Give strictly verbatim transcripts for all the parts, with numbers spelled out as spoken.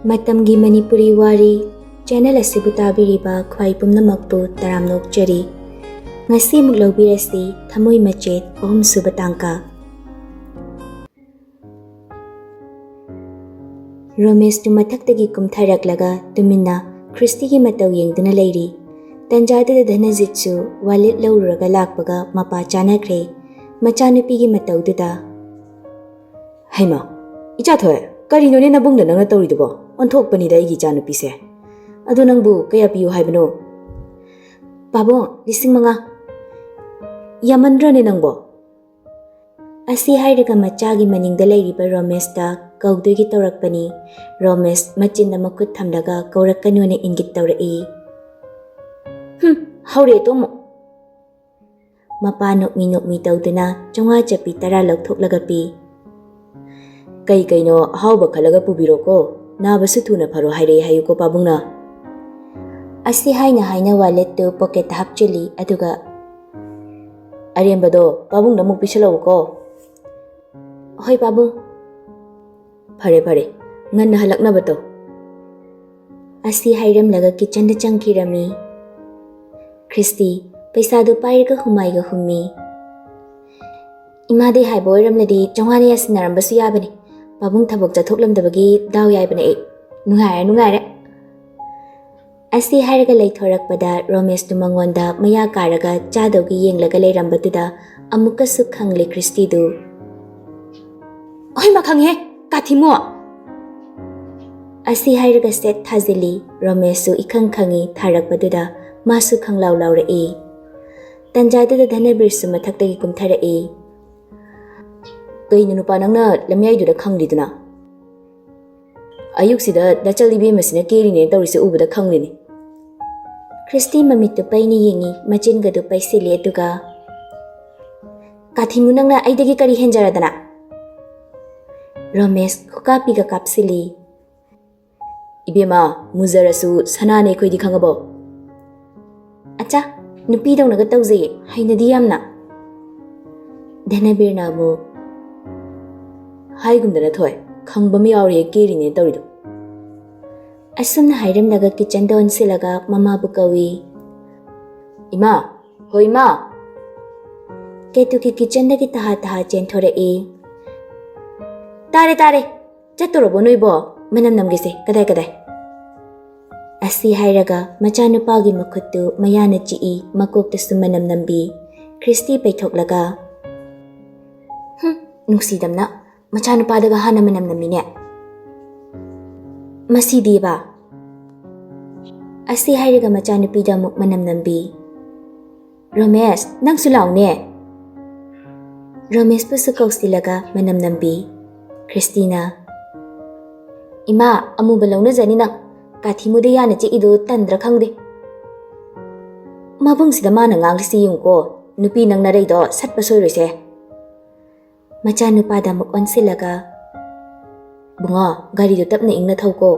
ꯃꯇꯝꯒꯤ ꯃꯅꯤꯄꯨꯔꯤ ꯋꯥꯔꯤ ꯆꯦꯅꯦꯜ ꯑꯁꯤꯕꯨ ꯇꯥꯕꯤꯔꯤꯕ ꯈ꯭ꯋꯥꯏ ꯄꯨꯝꯅꯃꯛꯄꯨ ꯇꯔꯥꯝꯅ ꯑꯣꯛꯆꯔꯤ꯫ ꯉꯁꯤ ꯑꯃꯨꯛ ꯂꯧꯕꯤꯔꯁꯤ ꯊꯃꯣꯏ ꯃꯆꯦꯠ ꯑꯍꯨꯝꯁꯨꯕ ꯇꯥꯡꯀ꯫ ꯔꯣꯃꯦꯁꯇꯨ ꯃꯊꯛꯇꯒꯤ ꯀꯨꯝꯊꯔꯛꯂꯒ ꯇꯨꯃꯤꯟꯅ ꯈ꯭ꯔꯤꯁꯇꯤꯒꯤ ꯃꯇꯧ ꯌꯦꯡꯗꯨꯅ ꯂꯩꯔꯤ꯫ ꯇꯟꯖꯥꯗꯨꯗ ꯙꯅꯖꯤꯠꯁꯨ ꯋꯥꯂꯦꯠ ꯂꯧꯔꯨꯔꯒ ꯂꯥꯛꯄꯒ ꯃꯄꯥ ꯆꯥꯅꯈ꯭ꯔꯦ꯫ ꯃꯆꯥꯅꯨꯄꯤꯒꯤ ꯃꯇꯧꯗꯨꯗ, "ꯍꯩꯃꯥ, ꯏꯆꯥꯊꯣꯏ, ꯀꯔꯤꯅꯣꯅꯦ ꯅꯕꯨꯡꯗ ꯅꯪꯅ ꯇꯧꯔꯤꯗꯨꯕꯣ? ꯑꯣꯟꯊꯣꯛꯄꯅꯤꯗ ꯑꯩꯒꯤ ꯏꯆꯥꯅꯨꯄꯤꯁꯦ꯫ ꯑꯗꯣ ꯅꯪꯕꯨ ꯀꯌꯥ ꯄꯤꯌꯨ ꯍꯥꯏꯕꯅꯣ?" "ꯄꯥꯕꯨꯡ, ꯂꯤꯁꯤꯡ ꯃꯉꯥ꯫ ꯌꯥꯝꯃꯟꯗ꯭ꯔꯅꯦ ꯅꯪꯕꯣ?" ꯑꯁꯤ ꯍꯥꯏꯔꯒ ꯃꯆꯥꯒꯤ ꯃꯅꯤꯡꯗ ꯂꯩꯔꯤꯕ ꯔꯣꯃꯦꯁꯇ ꯀꯧꯗꯣꯏꯒꯤ ꯇꯧꯔꯛꯄꯅꯤ꯫ ꯔꯣꯃꯦꯁ ꯃꯆꯤꯟꯗ ꯃꯈꯨꯠ ꯊꯝꯂꯒ ꯀꯧꯔꯛꯀꯅꯨꯅ ꯏꯪꯒꯤꯠ ꯇꯧꯔꯛꯏ꯫ "ꯍꯨꯝ, ꯍꯧꯔꯛꯑꯦ ꯇꯣ ꯑꯃꯨꯛ!" ꯃꯄꯥ ꯅꯣꯛꯃꯤ ꯅꯣꯛꯃꯤ ꯇꯧꯗꯨꯅ ꯆꯥꯝꯃꯉꯥ ꯆꯞꯄꯤ ꯇꯔꯥ ꯂꯧꯊꯣꯛꯂꯒ ꯄꯤ꯫ "ꯀꯩ ꯀꯩꯅꯣ ꯑꯍꯥꯎꯕ ꯈꯜꯂꯒ ꯄꯨꯕꯤꯔꯣꯀꯣ, ꯅꯥꯕꯁꯨ ꯊꯨꯅ ꯐꯔꯣ ꯍꯥꯏꯔꯛꯑꯦ ꯍꯥꯏꯌꯨꯀꯣ ꯄꯥꯕꯨꯡꯅ꯫" ꯑꯁꯤ ꯍꯥꯏꯅ ꯍꯥꯏꯅ ꯋꯥꯂꯦꯠꯇꯨ ꯄꯣꯀꯦꯠꯇ ꯍꯥꯞꯆꯤꯜꯂꯤ, ꯑꯗꯨꯒ, "ꯑꯔꯦꯝꯕꯗꯣ ꯄꯥꯕꯨꯡꯗ ꯑꯃꯨꯛ ꯄꯤꯁꯜꯂꯛꯎꯀꯣ꯫" "ꯍꯣꯏ ꯄꯥꯕꯨꯡ꯫" "ꯐꯔꯦ ꯐꯔꯦ, ꯉꯟꯅ ꯍꯜꯂꯛꯅꯕ ꯇꯧ꯫" ꯑꯁꯤ ꯍꯥꯏꯔꯝꯂꯒ ꯀꯤꯆꯟꯗ ꯆꯪꯈꯤꯔꯝꯃꯤ꯫ ꯈ꯭ꯔꯤꯁꯇꯤ ꯄꯩꯁꯥꯗꯨ ꯄꯥꯏꯔꯒ ꯍꯨꯃꯥꯏꯒ ꯍꯨꯝꯃꯤ꯫ "ꯏꯃꯥꯗꯤ ꯍꯥꯏꯕ ꯑꯣꯏꯔꯝꯂꯗꯤ ꯆꯥꯝꯃꯉꯥꯅ ꯌꯥꯁꯤꯟꯅꯔꯝꯕꯁꯨ ꯌꯥꯕꯅꯤ꯫ ꯄꯥꯕꯨꯡ ꯊꯕꯛ ꯆꯠꯊꯣꯛꯂꯝꯗꯕꯒꯤ ꯗꯥꯎ ꯌꯥꯏꯕꯅꯦ ꯑꯩ꯫ ꯅꯨꯡꯉꯥꯏꯔꯦ, ꯅꯨꯡꯉꯥꯏꯔꯦ꯫" ꯑꯁꯤ ꯍꯥꯏꯔꯒ ꯂꯩꯊꯣꯔꯛꯄꯗ ꯔꯣꯃꯦꯁꯇꯨ ꯃꯉꯣꯟꯗ ꯃꯌꯥ ꯀꯥꯔꯒ ꯆꯥꯗꯧꯒꯤ ꯌꯦꯡꯂꯒ ꯂꯩꯔꯝꯕꯗꯨꯗ ꯑꯃꯨꯛꯀꯁꯨ ꯈꯪꯂꯦ ꯈ꯭ꯔꯤꯁꯇꯤꯗꯨ꯫ "ꯍꯣꯏ ꯃꯥ, ꯈꯪꯉꯦ, ꯀꯥꯊꯤꯃꯣ!" ꯑꯁꯤ ꯍꯥꯏꯔꯒ ꯁꯦꯠ ꯊꯥꯖꯤꯜꯂꯤ꯫ ꯔꯣꯃꯦꯁꯁꯨ ꯏꯈꯪ ꯈꯪꯉꯤ ꯊꯥꯔꯛꯄꯗꯨꯗ ꯃꯥꯁꯨ ꯈꯪꯂꯥꯎ ꯂꯥꯎꯔꯛꯏ꯫ ꯇꯟꯖꯥꯗꯨꯗ ꯙꯅꯕꯤꯔꯁꯨ ꯃꯊꯛꯇꯒꯤ ꯀꯨꯝꯊꯔꯛꯏ꯫ "ꯀꯩꯅꯣ ꯅꯨꯄꯥ, ꯅꯪꯅ ꯂꯝꯌꯥꯏꯗꯨꯗ ꯈꯪꯂꯤꯗꯨꯅ? ꯑꯌꯨꯛꯁꯤꯗ ꯅꯆꯜ ꯏꯕꯦꯝꯃꯁꯤꯅ ꯀꯦꯔꯤꯅꯦꯅ ꯇꯧꯔꯤꯁꯦ ꯎꯕꯗ ꯈꯪꯂꯤꯅꯤ꯫" ꯈ꯭ꯔꯤꯁꯇꯤ ꯃꯃꯤꯠꯇꯨ ꯄꯩꯅ ꯌꯦꯡꯉꯤ, ꯃꯆꯤꯟꯒꯗꯨ ꯄꯩꯁꯤꯜꯂꯤ, ꯑꯗꯨꯒ, "ꯀꯥꯊꯤꯃꯨ, ꯅꯪꯅ ꯑꯩꯗꯒꯤ ꯀꯔꯤ ꯍꯦꯟꯖꯔꯗꯅ?" ꯔꯣꯃꯦꯁ ꯈꯨꯀꯥꯞꯄꯤꯒ ꯀꯥꯞꯁꯤꯜꯂꯤ꯫ "ꯏꯕꯦꯝꯃ, ꯃꯨꯖꯔꯁꯨ ꯁꯅꯥꯅꯦ ꯑꯩꯈꯣꯏꯗꯤ, ꯈꯪꯉꯕꯣ?" "ꯑꯆꯥ, ꯅꯨꯄꯤꯗꯧꯅꯒ ꯇꯧꯖꯩꯌꯦ, ꯍꯩꯅꯗꯤ ꯌꯥꯝꯅ꯫" ꯙꯅꯕꯤꯔꯅ ꯑꯃꯨꯛ, "ꯍꯥꯏꯒꯨꯝꯗꯅ ꯊꯣꯏ, ꯈꯪꯕ ꯑꯃ ꯌꯥꯎꯔꯦ ꯀꯦꯔꯤꯅꯦ ꯇꯧꯔꯤꯗꯣ꯫" ꯑꯁꯨꯝꯅ ꯍꯥꯏꯔꯝꯂꯒ ꯀꯤꯆꯟꯗ ꯑꯣꯟꯁꯤꯜꯂꯒ ꯃꯃꯥꯕꯨ ꯀꯧꯏ꯫ "ꯏꯃꯥ, ꯍꯣꯏ ꯏꯃꯥ!" ꯀꯦꯇꯨꯀꯤ ꯀꯤꯆꯟꯗꯒꯤ ꯇꯍꯥ ꯇꯍꯥ ꯆꯦꯟꯊꯣꯔꯛꯏ꯫ "ꯇꯥꯔꯦ, ꯇꯥꯔꯦ! ꯆꯠꯇꯣꯔꯕꯣ ꯅꯣꯏꯕꯣ? ꯃꯅꯝ ꯅꯝꯒꯦꯁꯦ, ꯀꯗꯥꯏ, ꯀꯗꯥꯏ?" ꯑꯁꯤ ꯍꯥꯏꯔꯒ ꯃꯆꯥꯅꯨꯄꯥꯒꯤ ꯃꯈꯨꯠꯇꯨ ꯃꯌꯥꯅ ꯆꯤꯛꯏ, ꯃꯀꯣꯛꯇꯁꯨ ꯃꯅꯝ ꯅꯝꯕꯤ꯫ ꯈ꯭ꯔꯤꯁꯇꯤ ꯄꯩꯊꯣꯛꯂꯒ, "ꯍꯨꯝ, ꯅꯨꯡꯁꯤꯗꯝꯅ, ꯃꯆꯥꯅꯨꯄꯥꯗꯒ ꯍꯥꯟꯅ ꯃꯅꯝ ꯅꯝꯃꯤꯅꯦ꯫ ꯃꯁꯤꯗꯤꯕ!" ꯑꯁꯤ ꯍꯥꯏꯔꯒ ꯃꯆꯥꯅꯨꯄꯤꯗ ꯑꯃꯨꯛ ꯃꯅꯝ ꯅꯝꯕꯤ꯫ "ꯔꯣꯃꯦꯁ, ꯅꯪꯁꯨ ꯂꯥꯎꯅꯦ!" ꯔꯣꯃꯦꯁꯄꯨꯁꯨ ꯀꯧꯁꯤꯜꯂꯒ ꯃꯅꯝ ꯅꯝꯕꯤ꯫ ꯈ꯭ꯔꯤꯁꯇꯤꯅ, "ꯏꯃꯥ, ꯑꯃꯨꯕ ꯂꯧꯅꯖꯅꯤ ꯅꯪ꯫ ꯀꯥꯊꯤꯃꯨꯗ ꯌꯥꯅ ꯆꯤꯛꯏꯗꯨ ꯇꯟꯗ꯭ꯔꯥ ꯈꯪꯗꯦ꯫ ꯃꯕꯨꯡꯁꯤꯗ ꯃꯥꯅ ꯉꯥꯡꯂꯤꯁꯤ ꯌꯦꯡꯉꯨꯀꯣ꯫ ꯅꯨꯄꯤ ꯅꯪ ꯅꯔꯩꯗꯣ ꯁꯠꯄ ꯁꯣꯏꯔꯣꯏꯁꯦ꯫" ꯃꯆꯥꯅꯨꯄꯥꯗ ꯑꯃꯨꯛ ꯑꯣꯟꯁꯤꯜꯂꯒ, "ꯕꯨꯡꯉꯣ, ꯒꯥꯔꯤꯗꯨ ꯇꯞꯅ ꯏꯪꯅ ꯊꯧꯀꯣ꯫"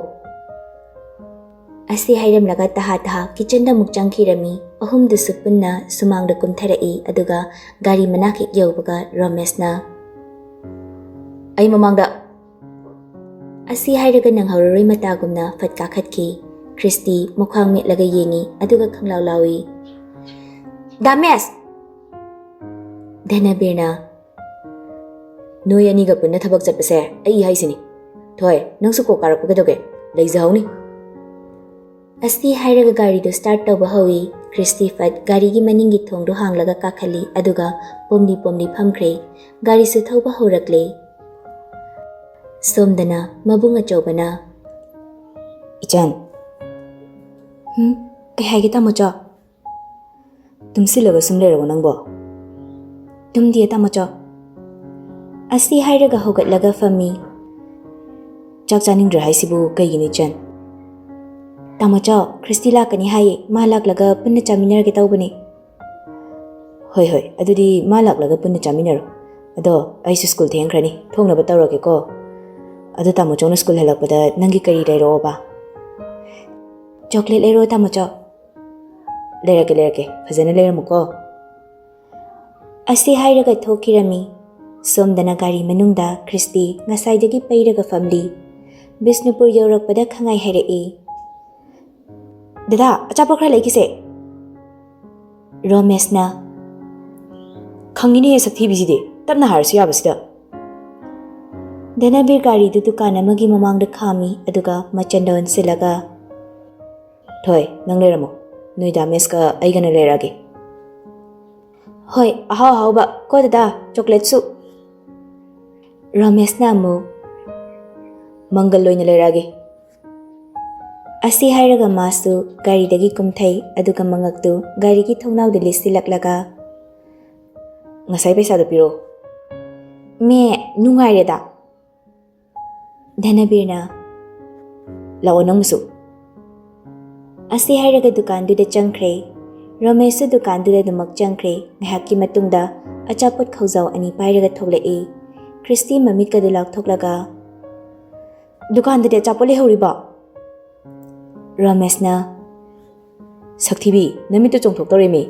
ꯑꯁꯤ ꯍꯥꯏꯔꯝꯂꯒ ꯇꯍꯥ ꯇꯍꯥ ꯀꯤꯆꯟꯗ ꯑꯃꯨꯛ ꯆꯪꯈꯤꯔꯝꯃꯤ꯫ ꯑꯍꯨꯝꯗꯨꯁꯨ ꯄꯨꯟꯅ ꯁꯨꯃꯥꯡꯗ ꯀꯨꯝꯊꯔꯛꯏ, ꯑꯗꯨꯒ ꯒꯥꯔꯤ ꯃꯅꯥꯛ ꯍꯦꯛ ꯌꯧꯕꯒ ꯔꯣꯃꯦꯁꯅ, "ꯑꯩ ꯃꯃꯥꯡꯗ!" ꯑꯁꯤ ꯍꯥꯏꯔꯒ ꯅꯪꯍꯧꯔꯔꯣꯏ ꯃꯇꯥꯒꯨꯝꯅ ꯐꯠ ꯀꯥꯈꯠꯈꯤ꯫ ꯈ꯭ꯔꯤꯁꯇꯤ ꯃꯈ꯭ꯋꯥꯡ ꯃꯦꯠꯂꯒ ꯌꯦꯡꯉꯤ, ꯑꯗꯨꯒ ꯈꯪꯂꯥꯎ ꯂꯥꯎꯏ꯫ "ꯗꯥꯃꯦꯁ!" ꯙꯅꯕꯤꯔꯅ, "ꯅꯣꯏ ꯑꯅꯤꯒ ꯄꯨꯟꯅ ꯊꯕꯛ ꯆꯠꯄꯁꯦ ꯑꯩ ꯍꯥꯏꯁꯤꯅꯤ꯫ ꯊꯣꯏ, ꯅꯪꯁꯨ ꯀꯣꯛ ꯀꯥꯔꯛꯄ ꯀꯩꯗꯧꯒꯦ? ꯂꯩꯖꯍꯧꯅꯤ꯫" ꯑꯁꯤ ꯍꯥꯏꯔꯒ ꯒꯥꯔꯤꯗꯨ ꯁ꯭ꯇꯥꯔꯠ ꯇꯧꯕ ꯍꯧꯏ꯫ ꯈ꯭ꯔꯤꯁꯇꯤ ꯐꯠ ꯒꯥꯔꯤꯒꯤ ꯃꯅꯤꯡꯒꯤ ꯊꯣꯡꯗꯨ ꯍꯥꯡꯂꯒ ꯀꯥꯈꯠꯂꯤ, ꯑꯗꯨꯒ ꯄꯣꯝꯂꯤ ꯄꯣꯝꯂꯤ ꯐꯝꯈ꯭ꯔꯦ꯫ ꯒꯥꯔꯤꯁꯨ ꯊꯧꯕ ꯍꯧꯔꯛꯂꯦ꯫ ꯁꯣꯝꯗꯅ ꯃꯕꯨꯡ ꯑꯆꯧꯕꯅ, "ꯏꯆꯟ꯫" "ꯍꯨꯝ? ꯀꯩ ꯍꯥꯏꯒꯦ, ꯇꯥꯃꯣꯆꯧ?" "ꯇꯨꯝꯁꯤꯜꯂꯒ ꯁꯨꯝ ꯂꯩꯔꯕꯣ ꯅꯪꯕꯣ?" "ꯇꯨꯝꯗꯤꯌꯦ, ꯇꯥꯃꯣꯆꯧ꯫" ꯑꯁꯤ ꯍꯥꯏꯔꯒ ꯍꯧꯒꯠꯂꯒ ꯐꯝꯃꯤ꯫ "ꯆꯥꯛ ꯆꯥꯅꯤꯡꯗ꯭ꯔꯦ ꯍꯥꯏꯁꯤꯕꯨ ꯀꯩꯒꯤꯅꯣ, ꯏꯆꯟ?" "ꯇꯥꯃꯣꯆꯧ, ꯈ꯭ꯔꯤꯁꯇꯤ ꯂꯥꯛꯀꯅꯤ ꯍꯥꯏꯌꯦ, ꯃꯥ ꯂꯥꯛꯂꯒ ꯄꯨꯟꯅ ꯆꯥꯃꯤꯟꯅꯔꯒꯦ ꯇꯧꯕꯅꯦ꯫" "ꯍꯣꯏ, ꯍꯣꯏ, ꯑꯗꯨꯗꯤ ꯃꯥ ꯂꯥꯛꯂꯒ ꯄꯨꯟꯅ ꯆꯥꯃꯤꯟꯅꯔꯣ꯫ ꯑꯗꯣ ꯑꯩꯁꯨ ꯁ꯭ꯀꯨꯜ ꯊꯦꯡꯈ꯭ꯔꯅꯤ, ꯊꯣꯡꯅꯕ ꯇꯧꯔꯒꯦꯀꯣ꯫ ꯑꯗꯣ ꯇꯥꯃꯣꯆꯧꯅ ꯁ꯭ꯀꯨꯜ ꯍꯜꯂꯛꯄꯗ ꯅꯪꯒꯤ ꯀꯔꯤ ꯂꯩꯔꯛꯑꯣꯕ?" "ꯆꯣꯀ꯭ꯂꯦꯠ ꯂꯩꯔꯛꯑꯣ, ꯇꯥꯃꯣꯆꯧ꯫" "ꯂꯩꯔꯛꯀꯦ, ꯂꯩꯔꯛꯀꯦ, ꯐꯖꯅ ꯂꯩꯔꯝꯃꯨꯀꯣ꯫" ꯑꯁꯤ ꯍꯥꯏꯔꯒ ꯊꯣꯛꯈꯤꯔꯝꯃꯤ꯫ ꯁꯣꯝꯗꯅ ꯒꯥꯔꯤ ꯃꯅꯨꯡꯗ ꯈ꯭ꯔꯤꯁꯇꯤ ꯉꯁꯥꯏꯗꯒꯤ ꯄꯩꯔꯒ ꯐꯝꯂꯤ꯫ ꯕꯤꯁꯅꯨꯄꯨꯔ ꯌꯧꯔꯛꯄꯗ ꯈꯪꯉꯥꯏ ꯍꯥꯏꯔꯛꯏ, "ꯗꯗꯥ, ꯑꯆꯥꯄꯣꯠ ꯈꯔ ꯂꯩꯈꯤꯁꯦ꯫" ꯔꯣꯃꯦꯁꯅ, "ꯈꯪꯉꯤꯅꯦ ꯁꯛꯊꯤꯕꯤꯁꯤꯗꯤ, ꯇꯞꯅ ꯍꯥꯏꯔꯁꯨ ꯌꯥꯕꯁꯤꯗ꯫" ꯙꯅꯕꯤꯔ ꯒꯥꯔꯤꯗꯨ ꯗꯨꯀꯥꯟ ꯑꯃꯒꯤ ꯃꯃꯥꯡꯗ ꯈꯥꯝꯃꯤ, ꯑꯗꯨꯒ ꯃꯆꯟꯗ ꯑꯣꯟꯁꯤꯜꯂꯒ, "ꯊꯣꯏ, ꯅꯪ ꯂꯩꯔꯝꯃꯣ, ꯅꯣꯏ ꯗꯥ ꯃꯦꯁꯀ ꯑꯩꯒꯅ ꯂꯩꯔꯛꯑꯒꯦ꯫" "ꯍꯣꯏ, ꯑꯍꯥꯎ ꯑꯍꯥꯎꯕ ꯀꯣ ꯗꯗꯥ, ꯆꯣꯀ꯭ꯂꯦꯠꯁꯨ꯫" ꯔꯣꯃꯦꯁꯅ ꯑꯃꯨꯛ, "ꯃꯪꯒꯜ ꯑꯣꯏꯅ ꯂꯩꯔꯛꯑꯒꯦ꯫" ꯑꯁꯤ ꯍꯥꯏꯔꯒ ꯃꯥꯁꯨ ꯒꯥꯔꯤꯗꯒꯤ ꯀꯨꯝꯊꯩ, ꯑꯗꯨꯒ ꯃꯉꯛꯇꯨ ꯒꯥꯔꯤꯒꯤ ꯊꯣꯡꯅꯥꯎꯗ ꯂꯤꯠꯁꯤꯜꯂꯛꯂꯒ, "ꯉꯁꯥꯏ ꯄꯩꯁꯥꯗꯣ ꯄꯤꯔꯛꯑꯣ꯫" "ꯃꯦ, ꯅꯨꯡꯉꯥꯏꯔꯦꯗ꯫" ꯙꯅꯕꯤꯔꯅ, "ꯂꯥꯛꯑꯣ ꯅꯪꯕꯨꯁꯨ꯫" ꯑꯁꯤ ꯍꯥꯏꯔꯒ ꯗꯨꯀꯥꯟꯗꯨꯗ ꯆꯪꯈ꯭ꯔꯦ꯫ ꯔꯣꯃꯦꯁꯁꯨ ꯗꯨꯀꯥꯟꯗꯨꯗ ꯑꯗꯨꯃꯛ ꯆꯪꯈ꯭ꯔꯦ꯫ ꯉꯥꯏꯍꯥꯛꯀꯤ ꯃꯇꯨꯡꯗ ꯑꯆꯥꯄꯣꯠ ꯈꯧꯖꯥꯎ ꯑꯅꯤ ꯄꯥꯏꯔꯒ ꯊꯣꯛꯂꯛꯏ꯫ ꯀ꯭ꯔꯤꯁꯇꯤ ꯃꯃꯤꯠꯀꯗꯨ ꯂꯥꯎꯊꯣꯛꯂꯒ, "ꯗꯨꯀꯥꯟꯗꯗꯤ ꯑꯆꯥꯄꯣꯠ ꯂꯩꯍꯧꯔꯤꯕꯣ?" ꯔꯣꯃꯦꯁꯅ, "ꯁꯛꯊꯤꯕꯤ, ꯅꯃꯤꯠꯇꯨ ꯆꯣꯡꯊꯣꯛꯇꯧꯔꯦꯃꯤ꯫"